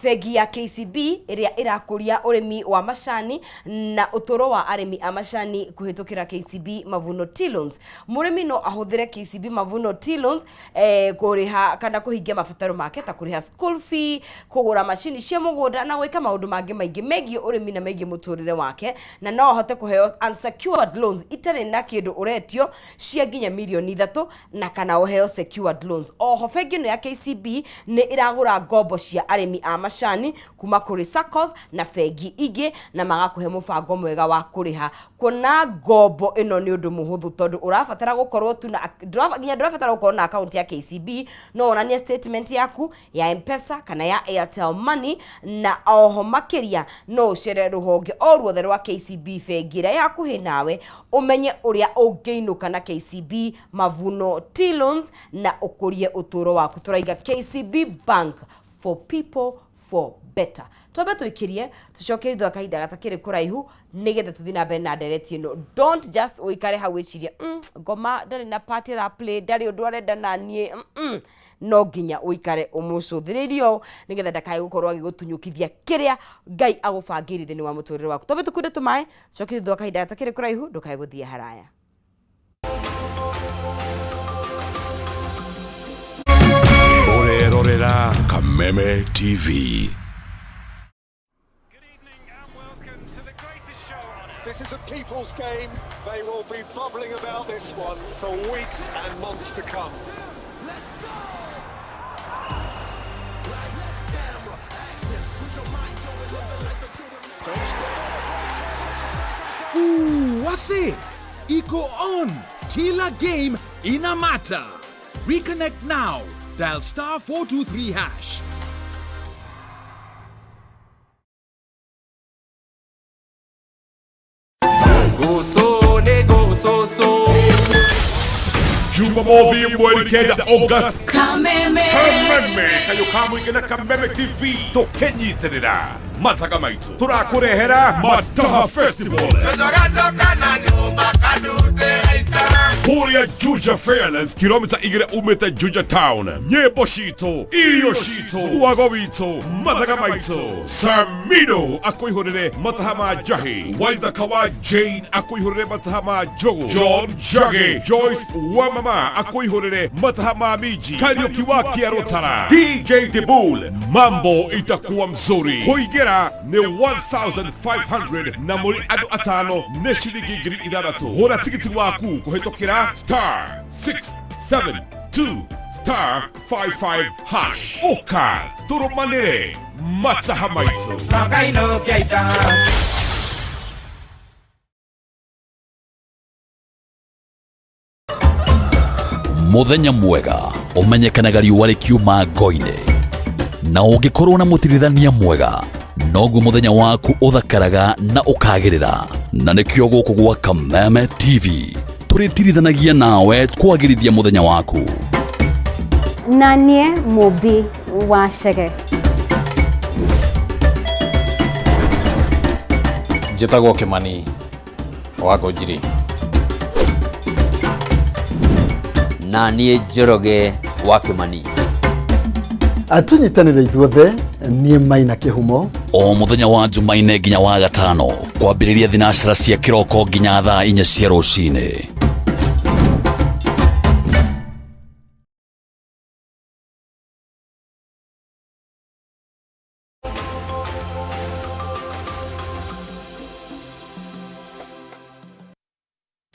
bengi ya KCB ĩrĩa ĩrakũria ũrĩmi wa macani na ũtũũro wa arĩmi a macani kũhĩtũkĩra KCB Mavuno Tea Loans. Mũrĩmi no ahũthĩre KCB Mavuno Tea Loans kũrĩha kana kũhingia mabataro make ta kũrĩha school fee, kũgũra macini cia mũgũnda na gwĩka maũndũ mangĩ maingĩ megiĩ ũrĩmi na megiĩ mũtũrĩre wake, na no ahote kũheo unsecured loans itarĩ na kĩndũ ũretio cia nginya mirioni 3 na kana ũheo secured loans. Oho bengi ĩno ya KCB nĩ ĩragũra ngombo cia arĩmi a macani kuma kũrĩ SACCOS na bengi ingĩ, na magakũhe mũbango mwega wa kũrĩha. Kuona ngombo ĩno nĩ ũndũ mũhũthũ tondũ ũrabatara gũkorwo tu na nginya ndũrabatara gũkorwo na account ya KCB, no wonanie statement yaku ya M-Pesa kana ya Airtel Money, na oho makĩria no ũcere rũhonge o ruothe rwa KCB bengi ĩrĩa ĩ hakuhĩ nawe ũmenye ũrĩa ũngĩinũka na KCB Mavuno Tea Loans na ũkũrie ũtũũro waku. Tũraiga KCB Bank, for people, for better. Twambe tũikĩrie tũcoke thutha kahinda gatakĩrĩ kũraihu nĩgetha tũthiĩ na mbere na ndereti ĩno. Don't just ũikare hau wĩcirie, ngoma ndarĩ na part ĩra play, ndarĩ ũndũ arenda na niĩ. No nginya ũikare ũmũcũthĩrĩirie ũũ nĩgetha ndakae gũkorwo agĩgũtunyũkithia kĩrĩa Ngai agũbangĩire thĩinĩ wa mũtũrĩre waku. Twambe tũkunde tũmaĩ, tũcoke thutha wa kahinda gatakĩrĩ kũraihu. Ndũkae gũthiĩ haraya. Ũrerorera Kameme TV. This is a people's game. They will be bubbling about this one for weeks and months to come. Ooh, wase iko on. Kila game ina matter. Reconnect now. Dial *423#. Jumamothi 9 August, Kameme. Kameme kayo kamũingĩ na Kameme TV tũkĩnyitĩrĩra mathaga maitũ tũrakũrehera Mataha Festival kũrĩa Juja Fairlands, kilomita 2 umĩte Juja Town. Nyĩmbo citũ, irio citũ, wago witũ, mathaga maitũ. Samido akũihũrĩre mataha ma njahi, Waithaka wa Jane akũihũrĩre mataha ma njogu, John Njagi, Joyce wa mama akũihũrĩre mataha ma minji, Kariuki wa Kĩarũtara, DJ Dibul. Mambo itakuwa mzuri. Kũingĩra nĩ 1500 na mũrĩ andũ atano nĩ ciringi 6,000. Hũra tigiti waku kũhĩtũkĩra *672*55#. Ũka tũrũmanĩre mataha maitũ. Muthenya mwega ũmenyekanaga riũa rĩkiuma ngo-inĩ, na ũngĩkorwo na mũtirithania mwega noguo mũthenya waku ũthakaraga na ũkagĩrĩra. Na nĩkĩo gũkũ gwa Kameme TV tũrĩtirithanagia nawe kwagĩrithia mũthenya waku. Na niĩ Mũmbi wa Chege. Njĩtagwo Kĩmani wa Ngũnjiri. Na niĩ Njoroge wa Kĩmani. Tũnyitanĩre ithuothe, niĩ Maina Kĩhumo. O mũthenya wa Jumaine nginya wa gatano kwambĩrĩria thinacara cia kĩroko nginya thaa 4 cia rũcinĩ.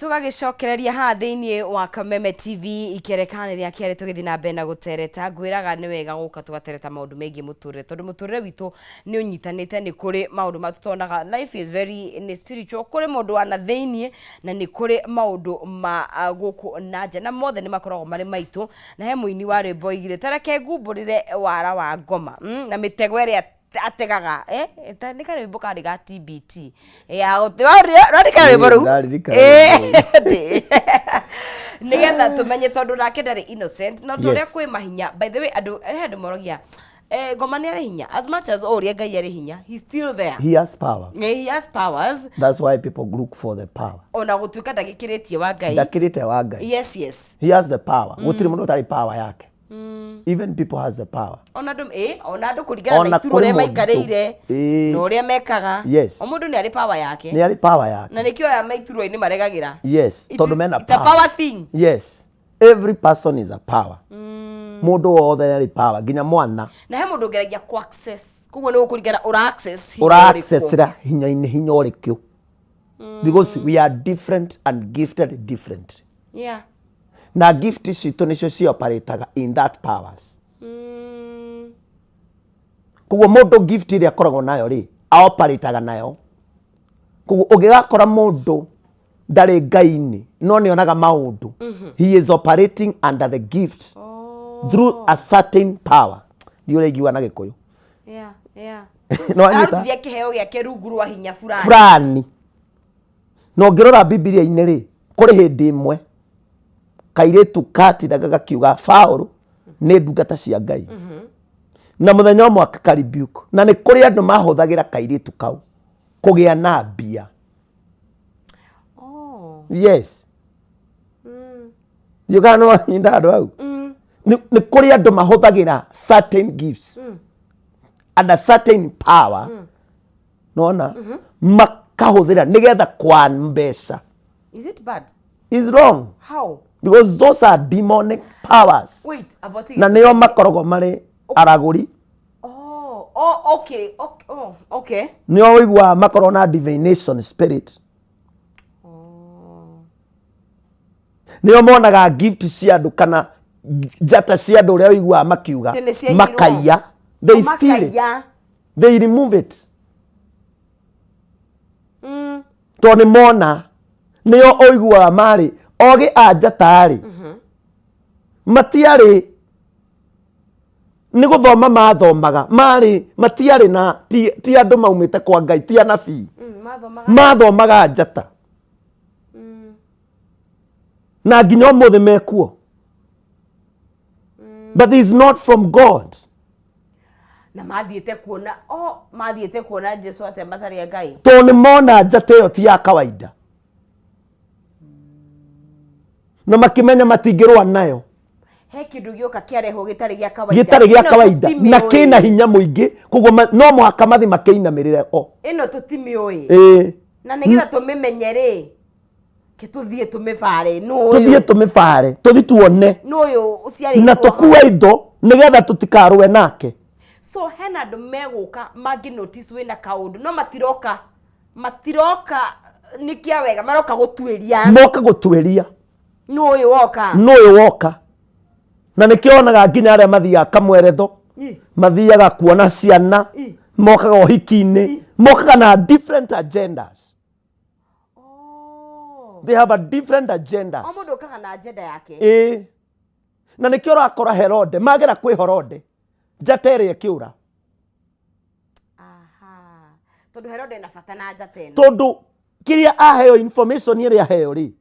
Tũgagĩcokereria haha thĩinĩ wa Kameme TV ikerekani rĩa kerĩ tũgĩthiĩ na mbere na gũtereta. Ngwĩraga nĩ wega gũka tũgatereta maũndũ megiĩ mũtũrĩre tondũ mũtũrĩre witũ nĩ ũnyitanĩte, nĩ kũrĩ maũndũ ma tũtonaga. Life is very nĩ spiritual, kũrĩ maũndũ wa na thĩinĩ na nĩ kũrĩ maũndũ ma gũkũ na nja, na mothe nĩ makoragwo marĩ maitũ. Na he mũini wa rwĩmbo oigire, ta reke ngumbũrĩre wara wa ngoma na mĩtego ĩrĩa ategaga nĩ karwĩmbo karĩ ga TBT ya rwarika rwĩmbo rũu. Ndaririkana rwĩmbo. Nĩgetha tũmenye tondũ nake ndarĩ innocent no tũrĩa kwĩ mahinya. By the way, andũ he andũ moragia ngoma nĩ arĩ hinya. As much as o ũrĩa Ngai arĩ hinya, he's still there. He has power. He has powers. That's why people look for the power. Ona gũtuĩka ndagĩkĩrĩtie wa Ngai. Ndakĩrĩte wa Ngai. Yes. He has the power. Gũtirĩ mũndũ ũtarĩ power yake. Even people has the power. Ona andũ ona andũ kũringana na Ona ituru kũrĩ ũrĩa mũndũ. maikarĩire na ũrĩa mekaga. O mũndũ nĩ arĩ power yake. Nĩ arĩ power yake. Na nĩkĩo aya me iturwa-inĩ maregagĩra. Yes, tondũ mena It's a power thing. Yes, every person is a power. Mũndũ wothe nĩ arĩ power, nginya mwana. Na he mũndũ ũgeragia ku access, koguo nĩ gũkũringana ũra access hinya Ũra ũrĩkũ. accessira hinya-inĩ hinya ũrĩkũ, because we are different and gifted different. Na gift citũ nĩcio cioperataga in that powers. Koguo mũndũ gift ĩrĩa akoragwo nayo rĩ, aoperataga nayo. Koguo ũngĩgakora mũndũ ndarĩ Ngai-inĩ no nĩ onaga maũndũ, he is operating under the gift through a certain power. Ndiũ ũraigua na Gĩkũyũ. No anyita? Arutithia kĩheo gĩake rungu rwa hinya fulani. Fulani. Na ũngĩrora Bibilia-inĩ rĩ, kũrĩ hĩndĩ ĩmwe kairĩtu katindaga gakiuga Paũlũ nĩ ndungata cia Ngai. Na mũthenya ũmwe akaka-rebuke. Na nĩ kũrĩ andũ mahũthagĩra kairĩtu kau kũgĩa na mbia. Yes. Ndiũĩ kana nĩ wanyita handũ hau. Nĩ kũrĩ andũ mahũthagĩra certain gifts and a certain power. Nona makahũthĩra nĩgetha kwa mbeca. Is it bad? Is wrong. How? Because those are demonic powers. Wait, about it. Na nĩo makoragwo marĩ aragũri. Oh, okay. Okay. Oh, okay. Nĩo ũiguaga makoragwo na divination spirit. Nĩo monaga gift cia andũ kana njata cia andũ ũrĩa ũiguaga makiuga. Atĩ nĩ ciaiyirwo. Makaiya. They steal it. Makaiya. They remove it. Tondũ nĩ mona nĩo ũiguaga marĩ ogĩ a njata-rĩ, matiarĩ nĩ gũthoma mathomaga, marĩ matiarĩ na ti andũ maumĩte kwa Ngai, ti anabii. Mathomaga. Mathomaga njata. Na nginya ũmũthĩ mekuo. But is not from God. Na mathiĩte kuona, oh, mathiĩte kuona Jesu atĩa matarĩ a Ngai? Tondũ nĩ mona njata ĩyo ti ya kawaida. Na makĩmenya matingĩrũa nayo. He kĩndũ gĩoka kĩarehwo gĩtarĩ gĩa kawaida. Gĩtarĩ gĩa Ĩno kawaida na tũtimĩũĩ. kĩna hinya mũingĩ, koguo no mũhaka mathi makĩinamĩrĩre o. Ĩno tũtimĩũĩ. Na nĩgetha tũmĩmenye rĩ, ke tũthiĩ tũmĩbare. Nũ ũyũ? Tũthiĩ tũmĩbare, tũthiĩ tuone. Nũ ũyũ ũciarĩtwo Na haha? tũkue indo nĩgetha tũtikarũe nake. So hena andũ megũka mangĩ notice wĩna kaũndũ, no matiroka, matiroka nĩ kĩa wega, maroka gũtuĩria. Moka gũtuĩria. Nũ ũyũ woka? Nũ ũyũ woka? Na nĩkĩo wonaga nginya arĩa mathiaga kamweretho, mathiaga kuona ciana, mokaga ũhiki-inĩ, mokaga na different agendas. They have a different agenda. O mũndũ okaga na agenda yake. Ĩĩ. Na nĩkĩo ũrakora Herode, magera kwĩ Herode, njata ĩrĩa ĩkĩũra. Aha. Tondũ Herode ena bata na njata ĩno. Tondũ kĩrĩa aheo, information ĩrĩa aheo rĩ,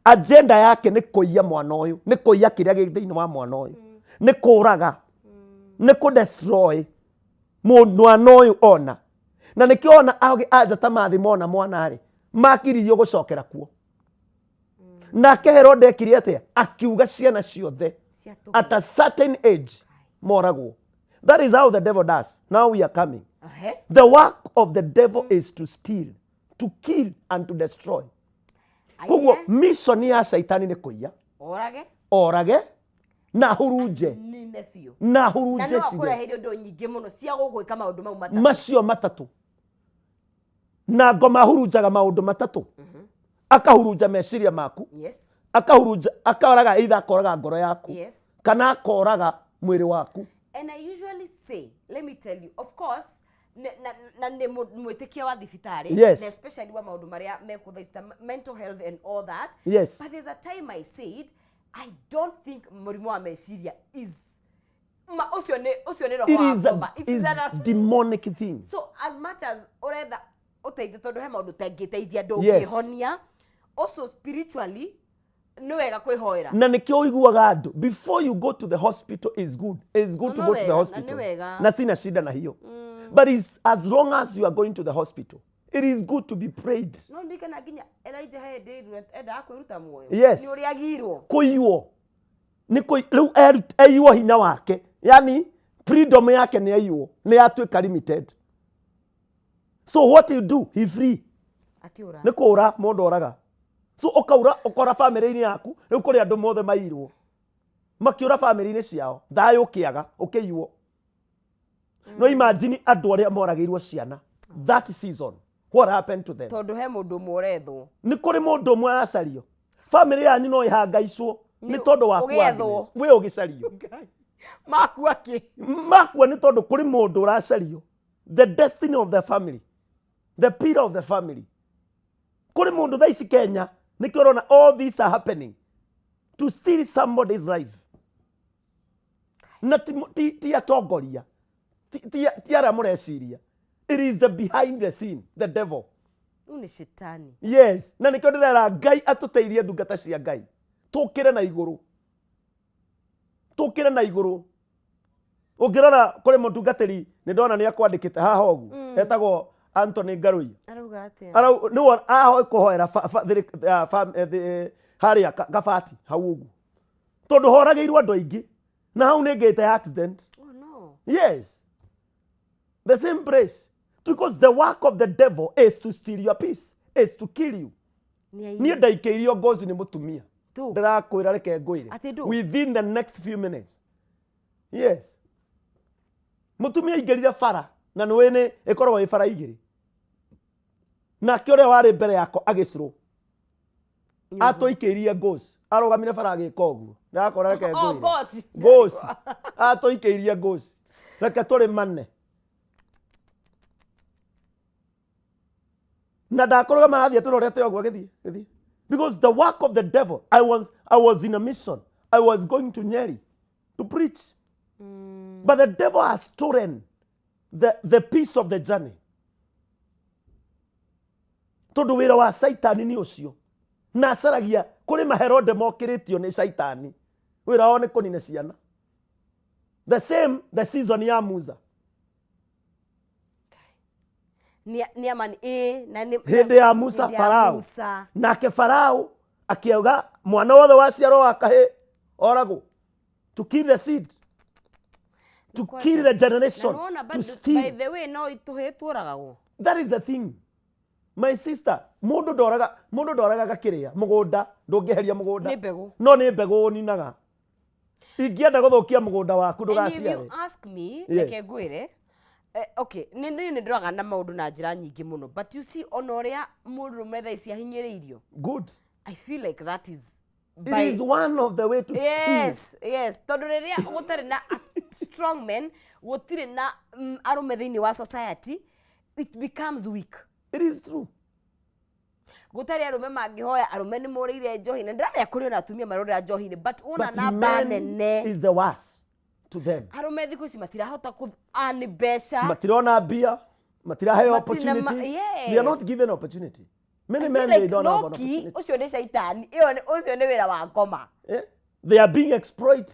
agenda yake nĩ kũiya mwana ũyũ, nĩ kũiya kĩrĩa gĩ thĩinĩ wa mwana ũyũ, nĩ kũraga, nĩ kũ destroy mwana ũyũ ona. Na nĩkĩo ona a njata mathi mona mwana rĩ, makiririo gũcokera kuo. Nake Herode ekire atĩa? Akiuga ciana ciothe at a certain age moragwo. That is how the devil does. Now we are coming. The work of the devil is to steal, to kill and to destroy. Koguo mission ya Shaitani nĩ kũiya, Orage, orage na hurunje, nine biũ. na Na hurunje no ciothe. akũreheire indo nyingĩ mũno cia gũgwĩka maũndũ mau matatũ. Macio matatũ. Na ngoma hurunjaga maũndũ matatũ. Akahurunja meciria maku. Akahurunja, akoraga, either akoraga ngoro yaku kana akoraga mwĩrĩ waku. And I usually say, let me tell you, of course, na nĩ mwĩtĩkia wa thibitarĩ, na especially wa maũndũ marĩa mekwo thaa ici ta mental health and all that. But there's a time I said, I don't think mũrimũ wa meciria is ma, ũcio nĩ roho It wa is a, ngoma. It is is an demonic thing. So as much as ũretha ũteithio, tondũ he maũndũ ũtangĩteithia, ndũngĩhonia, also spiritually nĩ wega kwĩhoera. Na nĩkĩo ũiguaga andũ, before you go to the hospital, is good to No, go to the wega, na hospital. nĩ wega. Na sina shida na hiyo, but is as long as you are going to the hospital, it is good to be prayed. No ndirikana nginya Elijah he hĩndĩ endaga kwĩruta muoyo. Nĩ ũrĩa agirwo. Kũiywo nĩ rĩu aiywo hinya wake, yani freedom yake nĩ aiywo, nĩ yatuĩka limited. So what you do, he free. Akĩũra. Nĩ kũũra mũndũ oraga. So ũkaura, ũkora bamĩrĩ-inĩ yaku rĩu kũrĩ andũ mothe mairwo, makĩũra bamĩrĩ-inĩ ciao, thayũ ũkĩaga, ũkĩiywo. No imagine andũ arĩa moragĩirwo ciana that season, what happened to them? Tondũ he mũndũ ũmwe ũrethwo. Nĩ kũrĩ mũndũ ũmwe aracario. Bamĩrĩ yanyu no ĩhangaicwo nĩ tondũ waku. Ũgĩethwo. Agnes, wĩ ũgĩcario. Makua kĩ? Makua nĩ tondũ kũrĩ mũndũ ũracario, the destiny of the family, the pillar of the family. Kũrĩ mũndũ thaa ici Kenya, nĩkĩo ũrona all these are happening to steal somebody's life. Na ti atongoria, ti arĩa mũreciria. It is the behind the scene, the devil. Rĩu nĩ cetani. Yes, na nĩkĩo ndĩrera Ngai atũteithie, ndungata cia Ngai, tũkĩre na igũrũ, tũkĩre na igũrũ. Ũngĩrora kũrĩ mũtungatĩri, nĩ ndona nĩ akwandĩkĩte haha ũguo, etagwo Anthony Ngarũi. Arauga atĩa? Arau nĩwe aho kũhoera harĩa kabati hau ũguo, tondũ horagĩirwo andũ aingĩ na hau nĩ ngĩte accident. Oh no. Yes, the same place, because the work of the devil is to steal your peace, is to kill you. Nĩ Niĩ ndaikĩirio ngozi nĩ mũtumia. Tu. Ndĩrakwĩra, reke ngwĩre. Atĩ ndũ? Within the next few minutes, yes, mũtumia aingĩrire bara, na nĩũĩ nĩ ĩkoragwo ĩ bara igĩrĩ, nake ũrĩa warĩ mbere yakwa agĩcrũ atũikĩirie ngozi, arũgamire bara agĩka ũguo. Ndĩrakwĩra, reke Oh, ngwĩre. ngozi. Ngozi atũikĩirie ngozi, reke tũrĩmane na ndakũrũgama, arathiĩ tũrorete ũguo agĩthiĩ gĩthiĩ, because the work of the devil. I was in a mission. I was going to Nyeri to preach, but the devil has stolen the peace of the journey, tondũ wĩra wa Caitani nĩ ũcio, na acaragia kũrĩ maherode mokĩrĩtio nĩ Caitani, wĩra wao nĩ kũnina ciana, the same the season ya Musa. Nĩ amani ĩ na nĩ Hĩndĩ ya Musa. Hĩndĩ ya Farao. Musa. Nake Farao akiuga mwana wothe waciarwo wa kahĩ oragwo, to kill the seed, to kill the generation, Na nĩwona to by steal. the way, no tũhĩ tuoragagwo. That is the thing, my sister. Mũndũ ndoraga, mũndũ ndoragaga kĩrĩa mũgũnda, ndũngĩheria mũgũnda. Nĩ mbegũ. No nĩ mbegũ ũninaga. Ingĩenda gũthũkia mũgũnda waku, And if you ndũgaciare. ask me, reke ngwĩre, okay, nĩ ndĩroraga na maũndũ na njĩra nyingĩ mũno, but you see, ona ũrĩa mũndũrũme thaa ici ahinyĩrĩirio, I feel like that is It is one of the way to steal. Yes, tondũ rĩrĩa gũtarĩ na a strong men, gũtirĩ na arũme thĩinĩ wa society, it becomes weak. It is true. Gũtarĩ arũme mangĩhoya, arũme nĩ morĩire njohi, na ndĩramenya kũrĩ ona atumia marorera njohi-inĩ, but wona But namba men nene is the worst to them. Arũme thikũ ici matirahota kũ earn mbeca. Matirona mbia, matiraheo Matirĩ na opportunities. They are not given opportunity. Many I feel men, they like don't have an low-key, opportunity. ũcio nĩ caitani, ĩyo ũcio nĩ wĩra wa ngoma. Eh? They are being exploited.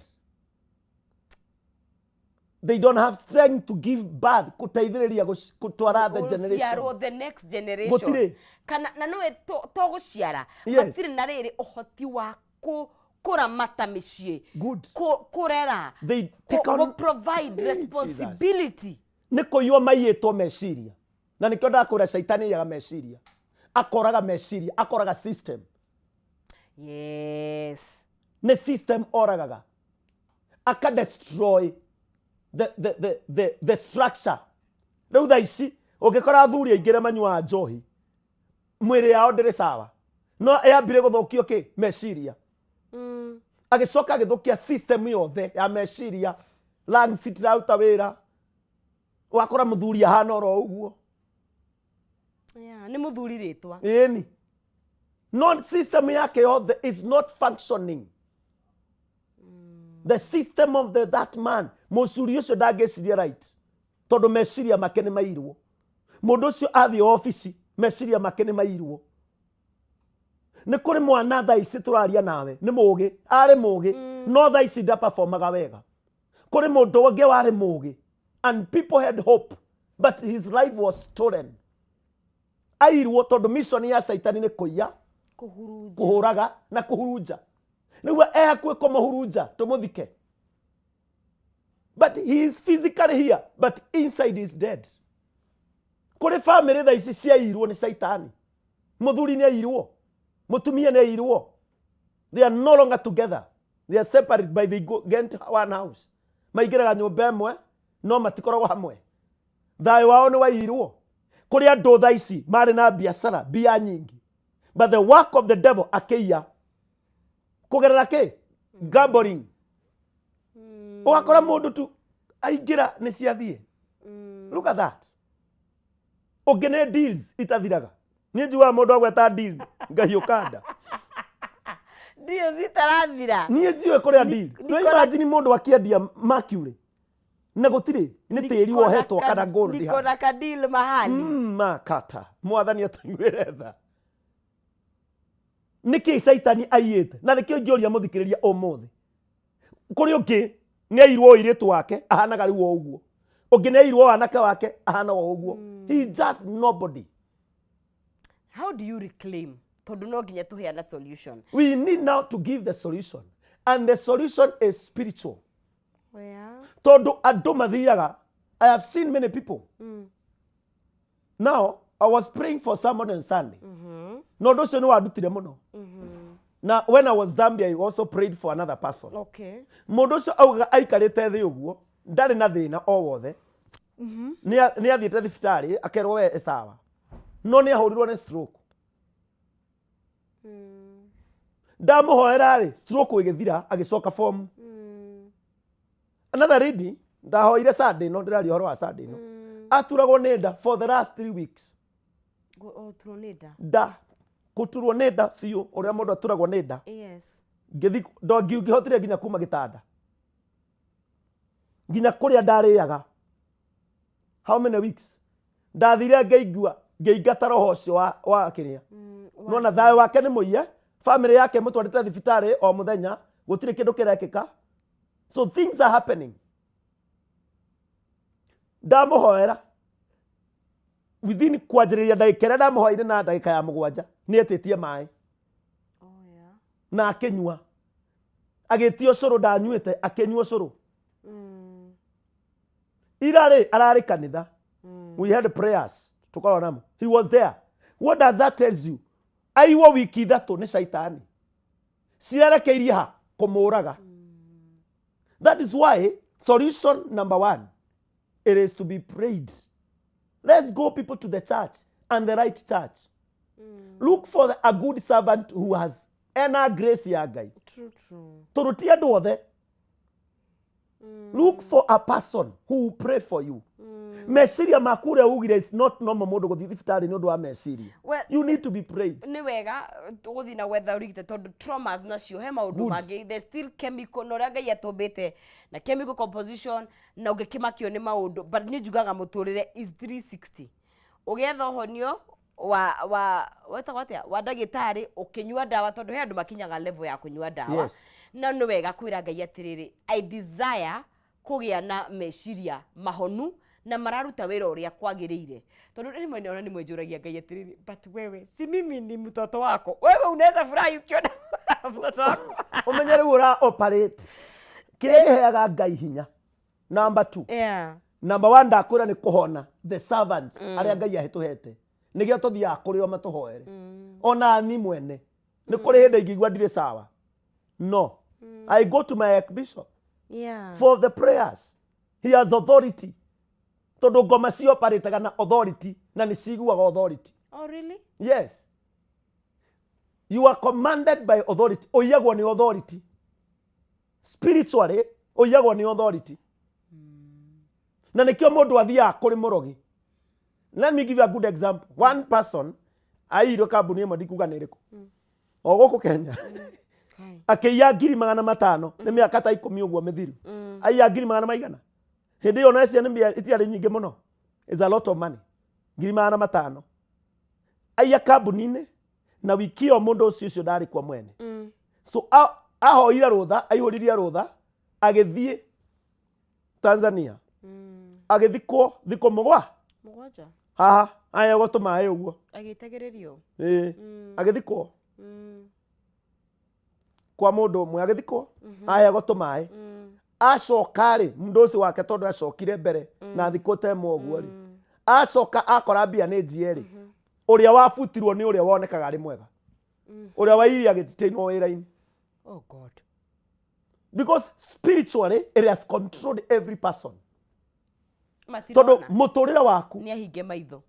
They don't have strength to give birth, gũteithĩrĩria gũtwara the generation. Gũciarwo the next generation. Gũtirĩ. Kana na nĩwe to gũciara, matirĩ na rĩrĩ ũhoti wa kũramata mĩciĩ, kũrera, They take on kũ provide Jesus. responsibility. Nĩ kũiywo maiyĩtwo meciria, na nĩkĩo ndakwĩra caitani aiyaga meciria, akoraga meciria, akoraga system. Nĩ system oragaga, aka destroy the structure. Rĩu thaa ici ũngĩkora athuri aingĩ arĩa manyuaga njohi, mwĩrĩ yao ndĩrĩ sawa. No yambire gũthũkio kĩ meciria. Agĩcoka agĩthũkia system yothe ya meciria. Lungs itiraruta wĩra. Ũgakora mũthuri ahana oro ũguo. Yeah, nĩ mũthuri rĩtwa. Ĩni. No system yake yothe is not functioning. The system of the, that man, mũcuri ũcio ndangĩciria right. Tondũ meciria make nĩ mairwo. Mũndũ ũcio athiĩ obici, meciria make nĩ mairwo. Nĩ kũrĩ mwana thaa ici tũraria nawe, nĩ mũgĩ, arĩ mũgĩ, no thaa ici ndaperformaga wega. Kũrĩ mũndũ ũngĩ warĩ mũgĩ, and people had hope, but his life was stolen. Airwo tondũ mission ya caitani nĩ kũiya, Kũhurunja. Kũhũraga na kũhurunja. Nĩguo e hakuhĩ kũmũhurunja tũmũthike. But he is physically here, but inside is dead. Kũrĩ famĩlĩ thaa ici ciairwo nĩ caitani. Mũthuri nĩ airwo, mũtumia nĩ airwo. They are no longer together. They are separate by they go get one house. Maingĩraga nyũmba ĩmwe no matikoragwo hamwe. Thayũ wao nĩ wairwo. Kũrĩ andũ thaa ici marĩ na biacara mbia nyingĩ, but the work of the devil akĩiya kũgerera kĩ gambling. Ũgakora mũndũ tu aingĩra nĩ ciathiĩ. Look at that. Ũngĩ nĩ deals itathiraga. Niĩ njugaga mũndũ agweta deal ngahiũka nda. Deals itarathira. Niĩ njũĩ kũrĩa deal. No imagine mũndũ akĩendia mercury na gũtirĩ nĩ tĩri wohetwo kana gold Niko hau. na kadeal mahali. Makata mwathani atũiguĩre tha. Nĩkĩ caitani aiyĩte? Na nĩkĩo ingĩũria mũthikĩrĩria ũmũthĩ, kũrĩ ũngĩ nĩ airwo ũirĩtu wake ahanaga rĩu o ũguo, ũngĩ nĩ airwo wanake wake ahana o ũguo. He is just nobody. How do you reclaim? Tondũ no nginya tũheana solution. We need now to give the solution, and the solution is spiritual. Tondũ andũ mathiaga, I have seen many people. Now I was praying for someone on Sunday, na ũndũ ũcio nĩ wandutire mũno. Na when I was Zambia, I also prayed for another person. Mũndũ ũcio augaga aikarĩte thĩ ũguo, ndarĩ na thĩna o wothe. Nĩ athiĩte thibitarĩ akerwo we e sawa, no nĩ ahũrirwo nĩ stroke. Ndamũhoera rĩ, stroke ĩgĩthira, agĩcoka form. Another lady ndahoire Sunday, no ndĩraria ũhoro wa Sunday, no aturagwo nĩ nda for the last 3 weeks. Ũturwo nĩ nda. Nda, gũturwo nĩ nda biũ, ũrĩa mũndũ aturagwo nĩ nda. Ngĩthi ndongĩhotire nginya kuma gĩtanda, nginya kũrĩa ndarĩaga. How many weeks ndathire ngĩigua ngĩingata roho ũcio wa kĩrĩa. Nona thayũ wake nĩ mũiye, family yake mũtwarĩte thibitarĩ o mũthenya, gũtirĩ kĩndũ kĩrekĩka. So things are happening. Ndamũhoera, within kwanjĩrĩria ndagĩka ĩrĩa ndamũhoeire na ndagĩka ya 7 nĩ etĩtie maĩ na akĩnyua, agĩtia ũcũrũ ndanyuĩte, akĩnyua ũcũrũ. Ira rĩ ararĩ kanitha, we had prayers tukorwo namo, he was there. What does that tells you? Aiywo wiki 3 nĩ caitani cirerekeirie ha kũmũraga. That is why solution number one, it is to be prayed. Let's go, people, to the church, and the right church. Look for a good servant who has ena grace ya Ngai. True, true. Tondũ ti andũ othe. Look for a person who will pray for you. Meciria maku ũrĩa ugire is not normal. Mũndũ gũthiĩ thibitarĩ nĩ ũndũ wa meciria. Well, you need to be prayed. Nĩ wega tũgũthiĩ na gwetha ũrigite tondũ traumas nacio he maũndũ Good. mangĩ, there's still chemical na ũrĩa Ngai atũmbĩte na chemical composition na ũngĩkĩmakio nĩ maũndũ. But niĩ njugaga mũtũrĩre is 360. Ũgĩetha ũhonio wa wetagwo atĩa, wa ndagĩtarĩ, ũkĩnyua ndawa, tondũ he andũ makinyaga level ya kũnyua ndawa. No nĩ wega kwĩra Ngai atĩrĩrĩ, I desire kũgĩa na meciria mahonu na mararuta wĩra ũrĩa kwagĩrĩire, tondũ rĩmwe nĩona nĩ mwenjũragia Ngai atĩrĩrĩ, but wewe si mimi ni mtoto wako? Wewe unaweza furahi ukiona mtoto wako? Ũmenye rĩu ũra operate kĩrĩa kĩheaga Ngai hinya. Number two, number one ndakwĩra nĩ kũhona the servants arĩa Ngai ahĩtũhete, nĩgĩo tũthiaga kũrĩ o matũhoere. Ona ni mwene nĩ kũrĩ hĩndĩ ingĩigua ndirĩ sawa, no I go to my bishop for the prayers. He has authority, tondũ ngoma cioparĩtaga na authority na nĩ ciguaga authority. Oh, really? Yes. You are commanded by authority. Ũiyagwo nĩ authority. Spiritually, ũiyagwo nĩ authority. Na nĩkĩo mũndũ athiaga kũrĩ mũrogi. Let me give you a good example. One person aiyirwo kambuni ĩmwe ndikuga nĩ ĩrĩkũ. O gũkũ Kenya. Akĩiya 500,000 nĩ mĩaka ta 10 ũguo mĩthiru. Aiya ngiri magana maigana. Hĩndĩ ĩyo na ciana mbia itiarĩ nyingĩ mũno. Is a lot of money. 500,000. Aiya kambuni-inĩ na wiki ĩyo mũndũ ũcio ũcio ndarĩ kuo mwene. So ahoire rũtha, aihũririe rũtha, agĩthiĩ Tanzania. Agĩthikwo thikũ mũgwa Mũgwanja. Haha aya gũtũ maĩ ũguo. Agĩitagĩrĩrio. Ĩĩ. Agĩthikwo kwa mũndũ ũmwe agĩthikwo aya gũtũ maĩ. Acoka rĩ, mũndũ ũcio wake tondũ acokire mbere na thikũ ta ĩmwe ũguo rĩ, acoka akora mbia nĩ njie rĩ, ũrĩa wabutirwo nĩ ũrĩa wonekaga arĩ mwega, ũrĩa wairia agĩtĩinwo wĩra-inĩ. Oh God. Because spiritually it has controlled every person. Matirona. Tondũ mũtũrĩre waku Nĩ ahinge maitho.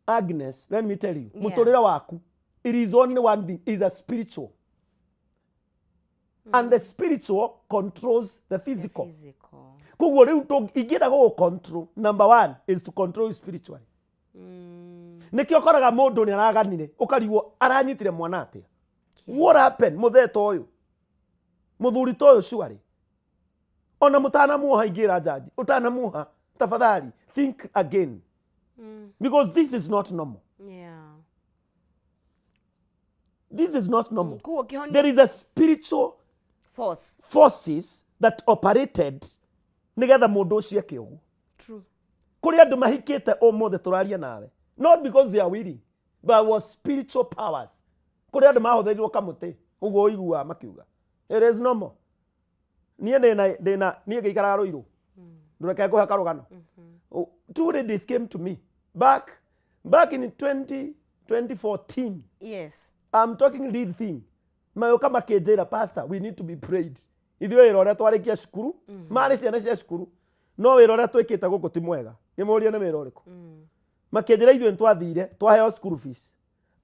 Agnes, let me tell you, mũtũrĩre waku, it is only one thing, is a spiritual. And the spiritual controls the physical. Physical. Koguo rĩu ingĩenda gũgũ control, number one is to control you spiritually. Nĩkĩo ũkoraga mũndũ nĩ araganire, ũkarigwo aranyitire mwana atĩa. What happened? Mũthee ta ũyũ, mũthuri ta ũyũ surely. Ona mũtanamuoha ingĩra jaji, ũtanamuoha, tafadhali, think again. Because this is not normal. This is not normal. Koguo kĩhonia There is a spiritual force. Forces that operated nigetha mũndũ ũcio eke ũguo. True. Kũrĩ andũ mahikĩte ũmũthĩ tũraria nawe. Not because they are willing, but was spiritual powers. Kũrĩ andũ mahũthĩrirwo kamũtĩ, ũguo ũiguaga makiuga. It is normal. Niĩ ndĩna ndĩna niĩ ngĩikaraga Rũirũ. Ndũreke ngũhe karũgano. Oh, two ladies came to me back in 20, 2014. I'm talking real thing. Magĩũka makĩnjĩra, "Pastor, we need to be prayed. Ithuĩ wĩra ũrĩa twarĩkia cukuru," marĩ ciana cia cukuru, "no wĩra ũrĩa twĩkĩte gũkũ ti mwega." Ngĩmũria nĩ wĩra ũrĩkũ. Makĩnjĩra ithuĩ nĩtwathire twaheo school fees.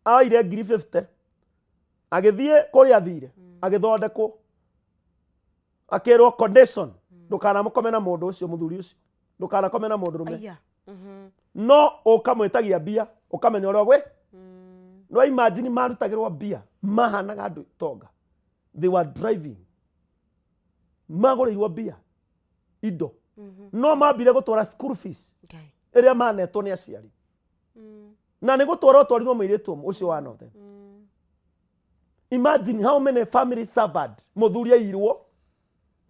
Oire 50,000 agĩthiĩ kũrĩa athire agĩthondekwo, akĩrwo condition, ndũkanamũkome na mũndũ ũcio, mũthuri ũcio, ndũkanakome na mũndũrũme. Aya. No ũkamwĩtagia mbia ũkamenya ũrĩa gwĩ no imagine marutagĩrwo mbia mahanaga andũ tonga. They were driving, magũrĩirwo mbia indo, no mambire gũtwara school fees Ngai. Ĩrĩa manetwo nĩ aciari na nĩ gũtwara ũtwarirwo mũirĩtu ũmwe ũcio one of them. Imagine how many families suffered. Mũthuri airwo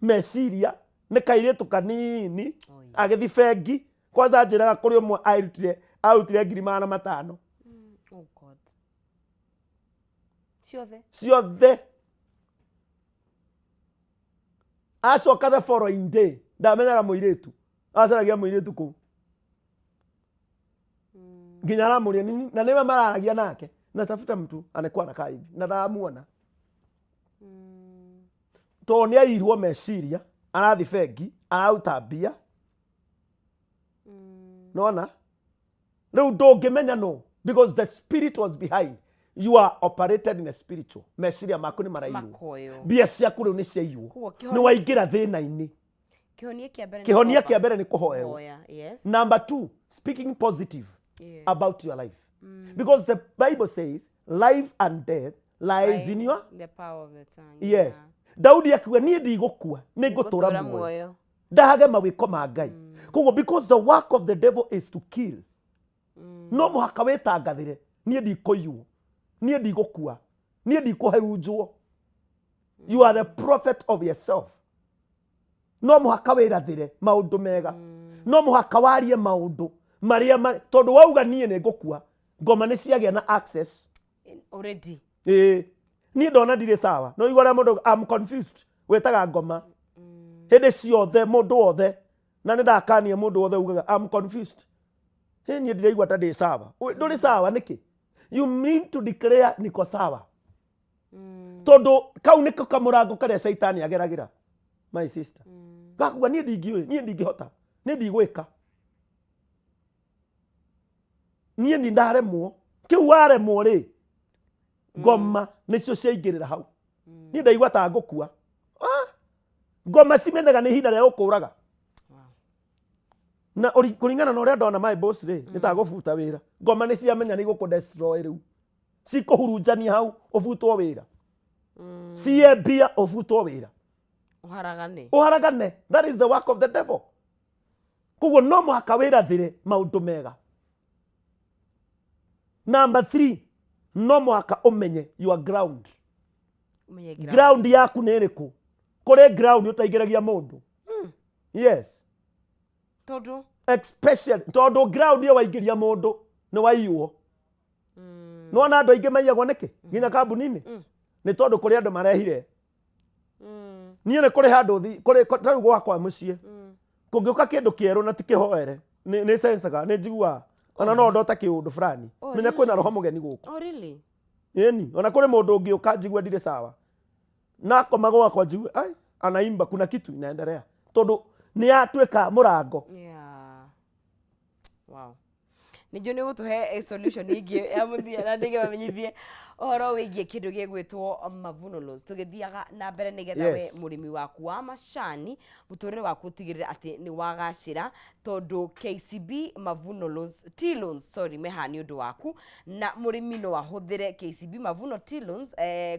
meciria nĩ kairĩtu kanini. Oh, yeah. Agĩthi bengi kwanza njĩraga kũrĩ ũmwe arutire 500,000. Oh God. Ciothe. Ciothe. Acoka the following day ndamenyaga mũirĩtu, acaragia mũirĩtu kũu nginya aramũria nini na nĩwe mararagia nake, natafuta mtu anakuwa anakaa hivi na ndamuona tondũ nĩ airwo meciria. Arathi bengi araruta mbia nona rĩu ndũngĩmenya no because the spirit was behind. You are operated in a spiritual, meciria maku nĩ maraiywo. Makoywo. Mbia ciaku rĩu nĩ ciaiywo. Koguo nĩ waingĩra thĩna-inĩ. Kĩhonia kĩa mbere nĩ Kĩhonia kwamba kĩa mbere nĩ kũhoerwo. kũhoya. Yes. Number two, speaking positive about your life, because the Bible says life and death lies in your The power of the tongue. Yes. Daudi akiuga niĩ ndigũkua, nĩ ngũtũra Gũtũũra muoyo muoyo. ndahage mawĩko ma Ngai. Koguo because the work of the devil is to kill, no mũhaka wĩtangathĩre, niĩ ndikũiywo, niĩ ndigũkua, niĩ ndikũherunjwo. You are the prophet of yourself. No mũhaka wĩrathĩre maũndũ mega, no mũhaka warie maũndũ marĩa tondũ wauga niĩ nĩ ngũkua, ngoma nĩ ciagĩa na access. Already. Ĩĩ, niĩ ndona ndirĩ sawa no igua ũrĩa mũndũ, I'm confused, wĩtaga ngoma hĩndĩ ciothe mũndũ wothe, na nĩ ndakania mũndũ wothe ugaga I'm confused. Hĩ, niĩ ndiraigua ta ndĩ sawa. Ndũrĩ sawa nĩkĩ? You mean to declare niko sawa, tondũ kau nĩko kamũrango karĩa caitani ageragĩra, my sister. Gakuga niĩ ndingĩũĩ, niĩ ndingĩhota, niĩ ndigwĩka, niĩ ni ndaremwo. Kĩu waremwo rĩ, Ngoma nĩcio ciaingĩrĩra hau. Niĩ ndaigua ta ngũkua. Ah, ngoma cimenyaga nĩ ihinda rĩa gũkũraga. Na kũringana na ũrĩa ndona my boss rĩ, nĩ ta gũbuta wĩra. Ngoma nĩ ciamenya nĩ igũkũ destroy rĩu. Cikũhurunjania hau ũbutwo wĩra. Ciye mbia ũbutwo wĩra. Ũharagane. Ũharagane. That is the work of the devil. Koguo no mũhaka wĩrathĩre maũndũ mega. Number 3, no mũhaka ũmenye your ground. Ũmenye ground. Ground yaku nĩ ĩrĩkũ? Kũrĩ ground ũtaingĩragia mũndũ. Yes. Tondũ? Especially tondũ ground ĩyo waingĩria mũndũ nĩ waiywo. Nĩwona andũ aingĩ maiyagwo nĩkĩ? Nginya kambuni-inĩ. Nĩ tondũ kũrĩ andũ marehire. Niĩ nĩ kũrĩ handũ kũrĩ ta rĩu gwakwa mũciĩ. Kũngĩũka kĩndũ kĩerũ na ti kĩhoere, nĩ sensaga, nĩ njiguaga. Ona no ndote kĩũndũ fulani. Oh, Menya really? kwĩna roho mũgeni gũkũ. Oh, really? Ĩni, ona kũrĩ mũndũ ũngĩũka njigue ndirĩ sawa. Na akoma gwakwa njigue, ai, anaimba, kuna kitu inaendelea. Tondũ nĩ yatuĩka mũrango. Yeah. Wow. Ningĩ nĩ ũgũtũhe solution ingĩ ya mũthia na ndĩge mamenyithie ũhoro wĩgiĩ kĩndũ gĩgwĩtwo Mavuno Loans. Tũgĩthiaga na mbere nĩgetha we mũrĩmi waku wa macani mũtũrĩre waku ũtigĩrĩre atĩ nĩ wagacĩra, tondũ KCB Mavuno Loans, Tea Loans, sorry, me haha nĩ ũndũ waku, na mũrĩmi no ahũthĩre KCB Mavuno Tea Loans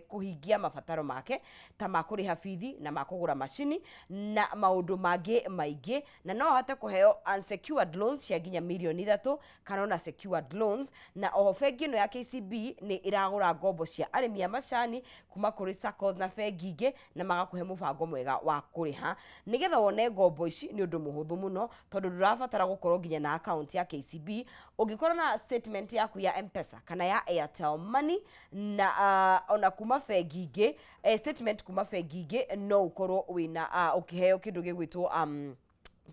kũhingia mabataro make ta ma kũrĩha bithi na ma kũgũra macini na maũndũ mangĩ maingĩ, na no ahote kũheo unsecured loans cia nginya mirioni 3 kana ona secured loans. Na oho bengi ĩno ya KCB nĩ ĩragũra ngombo cia arĩmi a macani kuma kũrĩ SACCOs na bengi ingĩ, na magakũhe mũbango mwega wa kũrĩha. Nĩgetha wone ngombo ici nĩ ũndũ mũhũthũ mũno, tondũ ndũrabatara gũkorwo nginya na account ya KCB. Ũngĩkorwo na statement yaku ya M-Pesa kana ya Airtel Money na ona kuma bengi ingĩ, statement kuma bengi ingĩ, no ũkorwo wĩna ũkĩheo kĩndũ gĩgwĩtwo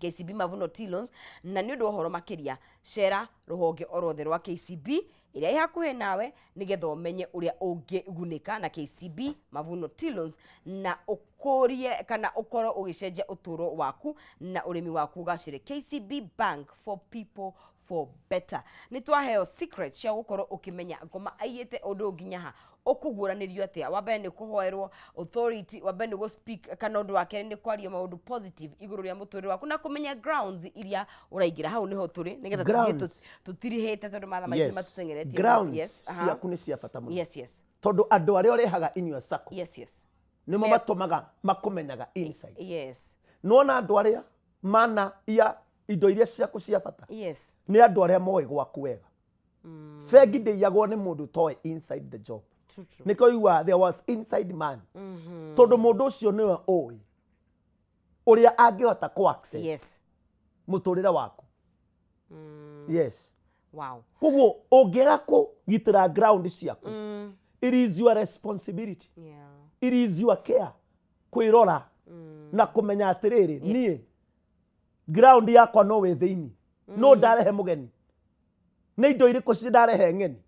KCB Mavuno Tea Loans. Na nĩ ũndũ wa ũhoro makĩria, cera rũhonge o rwothe rwa KCB ĩrĩa ĩ hakuhĩ nawe, nĩgetha ũmenye ũrĩa ũngĩgunĩka na KCB Mavuno Tea Loans na ũkũrie kana ũkorwo ũgĩcenjia ũtũũro waku na ũrĩmi waku ũgacĩre. KCB Bank, for people for better. Nĩ twaheo secret cia gũkorwo ũkĩmenya ngoma aiyĩte ũndũ nginya ha, ũkũguũranĩrio atĩa. Wa mbere nĩ kũhoerwo authority, wa mbere nĩ gũ speak, kana ũndũ wa kerĩ nĩ kwaria maũndũ positive igũrũ rĩa mũtũrĩre waku na kũmenya grounds iria ũraingĩra. Hau nĩho tũrĩ nĩgetha tũthiĩ Grounds. tũtirihĩte, tondũ mathaa maitũ nĩmatũteng'eretie mũno. Grounds Yes, aha. ciaku nĩ cia bata mũno. Yes. Tondũ andũ arĩa ũrehaga in your circle Yes. nĩmo matũmaga makũmenyaga inside. Nĩwona andũ arĩa mana ia indo iria ciaku cia bata nĩ andũ arĩa moĩ gwaku wega. Bengi ndĩiyagwo nĩ mũndũ ũtoĩ inside the job. True, true. Nĩkĩo igua there was inside man. Tondũ mũndũ ũcio nĩwe ũĩ ũrĩa angĩhota kũ access mũtũrĩre waku. Yes. Wow. Koguo ũngĩaga kũgitĩra ground ciaku, it is your responsibility. It is your care kwĩrora na kũmenya atĩrĩrĩ, niĩ ground yakwa no wĩ thĩinĩ, no ndarehe mũgeni, nĩ indo irĩkũ ci ndarehe ng'eni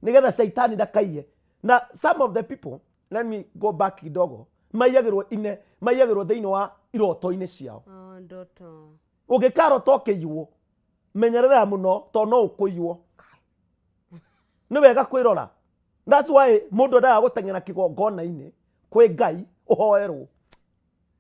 nĩgetha caitani ndakaiye. Na some of the people, let me go back kidogo, maiyagĩrwo ine maiyagĩrwo thĩinĩ wa iroto-inĩ ciao. Oh, ndoto. Ũngĩkarota ũkĩiywo, menyerera mũno tondũ no ũkũiywo. Nĩ wega kwĩrora. That's why mũndũ endaga gũteng'era kĩgongona-inĩ kwĩ Ngai ũhoerwo,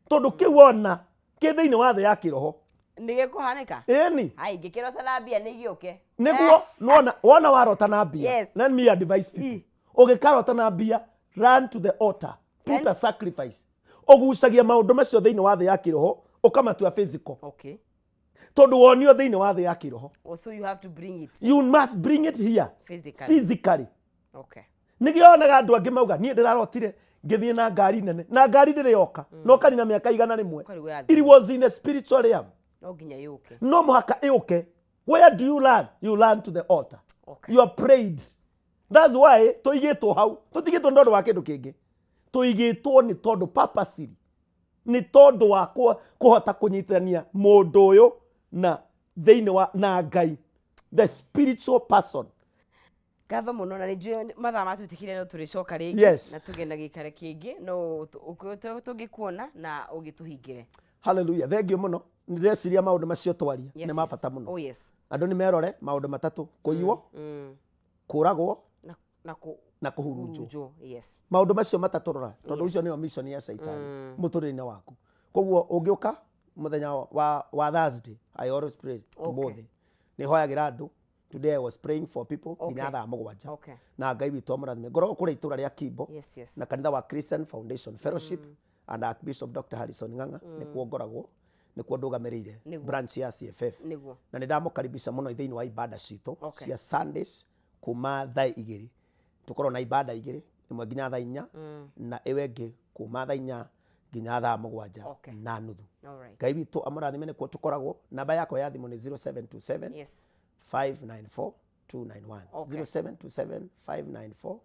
tondũ kĩu ona kĩ thĩinĩ wa thĩ ya kĩroho. Nĩ gĩkũhanĩka. Ĩni. Hai, ngĩkĩrota na mbia nĩ igĩũke. Nĩguo nĩwona wona warota na mbia. Let me advise people. Ũngĩkarota na mbia, run to the altar, put a sacrifice. Ũgucagia maũndũ macio thĩinĩ wa thĩ ya kĩroho, ũkamatua physical. Tondũ wonio thĩinĩ wa thĩ ya kĩroho. Oh, so you have to bring it. You must bring it here. Physically. Physically. Nĩkĩo wonaga andũ angĩ mauga niĩ ndĩrarotire ngĩthiĩ na ngari nene, na ngari ndĩrĩ yoka, no karina mĩaka 100. Ũkarigwo yathiĩ. It was in a spiritual realm. No nginya yũke. No mũhaka ĩũke. Where do you learn? You learn to the altar. You are prayed. That's why tũigĩtwo hau. Tũtigĩtwo nĩ tondũ wa kĩndũ kĩngĩ. Tũigĩtwo nĩ tondũ purposely. Nĩ tondũ wa kũhota kũnyitithania mũndũ ũyũ na thĩinĩ wa na Ngai, the spiritual person. Ngatho mũno, na nĩ njũĩ mathaa matwĩtĩkĩria no tũrĩcoka rĩngĩ na tũgĩe na gĩikaro kĩngĩ, no tũngĩkuona na ũgĩtũhingĩre. Hallelujah. Thank you mũno. Nĩndĩreciria maũndũ macio twaria nĩ ma bata mũno. Oh, yes. Andũ nĩ merore maũndũ matatũ: kũiywo, kũragwo, Na kũ Na kũhurunjwo. Kũhurunjwo, yes. Maũndũ macio matatũ rora, tondũ Yes. ũcio nĩyo mission ya Caitani mũtũrĩre-inĩ waku. Koguo ũngĩũka mũthenya wa Thursday, I always pray. Ũmũthĩ nĩ hoyagĩra andũ. Today I was praying for people nginya thaa 7. Na Ngai witũ amũrathime. Ngoragwo kũrĩa itũra rĩa Kimbo na kanitha wa Christian Foundation Fellowship and Archbishop Dr. Harrison Ng'ang'a, nĩkuo ngoragwo, nĩkuo ndũgamĩrĩire branch ya CFF. Na nĩ ndamũkaribisha mũno thĩinĩ wa ibada citũ cia Sundays kuma thaa 2. Tũkorwo na ibada 2, ĩmwe nginya thaa 4 na ĩyo ĩngĩ kuma thaa 4 nginya thaa 7 na nuthu. Ngai witũ amũrathime, nĩkuo tũkoragwo. Namba yakwa ya thimũ nĩ 0727 594 291. 0727 594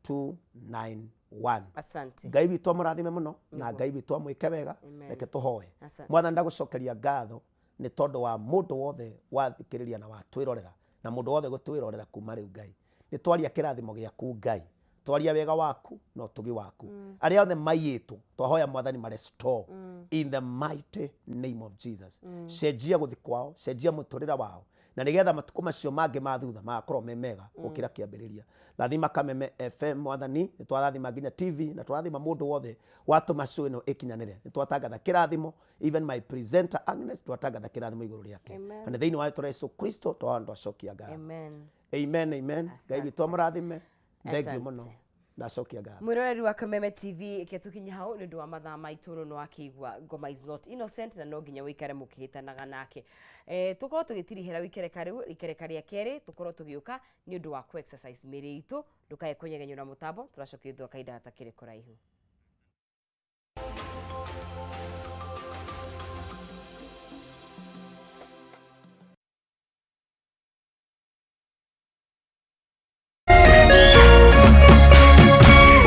291. Asante. Ngai witũ amũrathime mũno na Ngai witũ amwĩke wega. Amen. Reke tũhoe. Asante. Mwathani, ndagũcokeria ngatho nĩ tondũ wa mũndũ wothe wathikĩrĩria na watwĩrorera, na mũndũ wothe gũtwĩrorera kuma rĩu. Ngai, nĩ twaria kĩrathimo gĩaku. Ngai, twaria wega waku na ũtugi waku. Arĩa othe maiyĩtwo, twahoya Mwathani marestore in the mighty name of Jesus. Cenjia gũthi kwao, cenjia mũtũrĩre wao, na nĩgetha matukũ macio mangĩ ma thutha magakorwo me mega gũkĩra kĩambĩrĩria. Rathima Kameme FM, Mwathani. Nĩ twarathima nginya TV na twarathima mũndũ wothe watũma show ĩno ĩkinyanĩre. Nĩ twatangatha kĩrathimo, even my presenter Agnes, twatangatha kĩrathimo igũrũ rĩake. Amen. Na nĩ thĩinĩ wa rĩtwa rĩa Yesu Kristo twahoya, twacokia ngatho. Amen. Amen, amen. Ngai witũ amũrathime. Thank you mũno, Asante. ndacokia ngatho. Mwiroreri wa Kameme TV, ke tukinye hau nĩ ũndũ wa mathaa maitũ. No nĩwakĩigua ngoma is not innocent, na no nginya ũikare mũkĩhĩtanaga nake. Tũkorwo tũgĩtirihĩra ikereka rĩu, ikereka rĩa kerĩ tũkorwo tũgĩũka nĩ ũndũ wa ku exercise mĩrĩ itũ. Ndũkae kũnyegenyũra mũtambo, tũracokia thutha wa kahinda gatakĩrĩ kũraihu.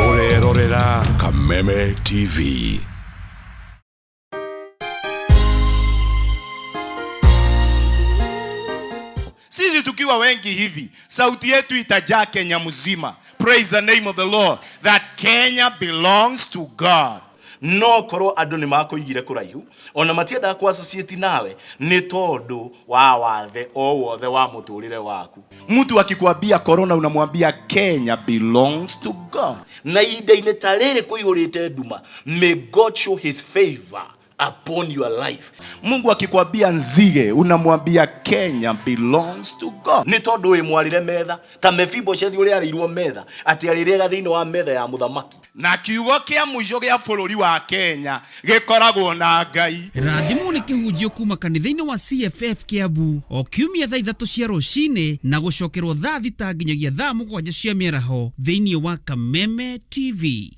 Ũrerorera Kameme TV. Sisi tukiwa wengi hivi, sauti yetu itajaa Kenya mzima. Praise the name of the Lord, that Kenya belongs to God. No korwo andũ nĩ makũigire kũraihu, ona matiendaga kũ associate nawe nĩ tondũ wa wathe o wothe wa mũtũrĩre waku. Mtu akikwambia corona, unamwambia Kenya belongs to God. Na ihinda-inĩ ta rĩrĩ kũihũrĩte nduma, may God show his favor upon your life. Mungu akikwambia nzige, unamwambia Kenya belongs to God. Nĩ tondũ wĩ mwarĩre metha ta Mefiboshethi ũrĩa arĩirwo metha, atĩ arĩrĩaga thĩinĩ wa metha ya mũthamaki. Na kiugo kĩa mũico gĩa bũrũri wa Kenya gĩkoragwo na Ngai. Rathimwo nĩ kĩhunjio kuma kanitha-inĩ wa CFF Kiambu o kiumia thaa 3 cia rũcinĩ na gũcokerwo thaa 6 nginyagia thaa 7 cia mĩaraho thĩinĩ wa Kameme TV.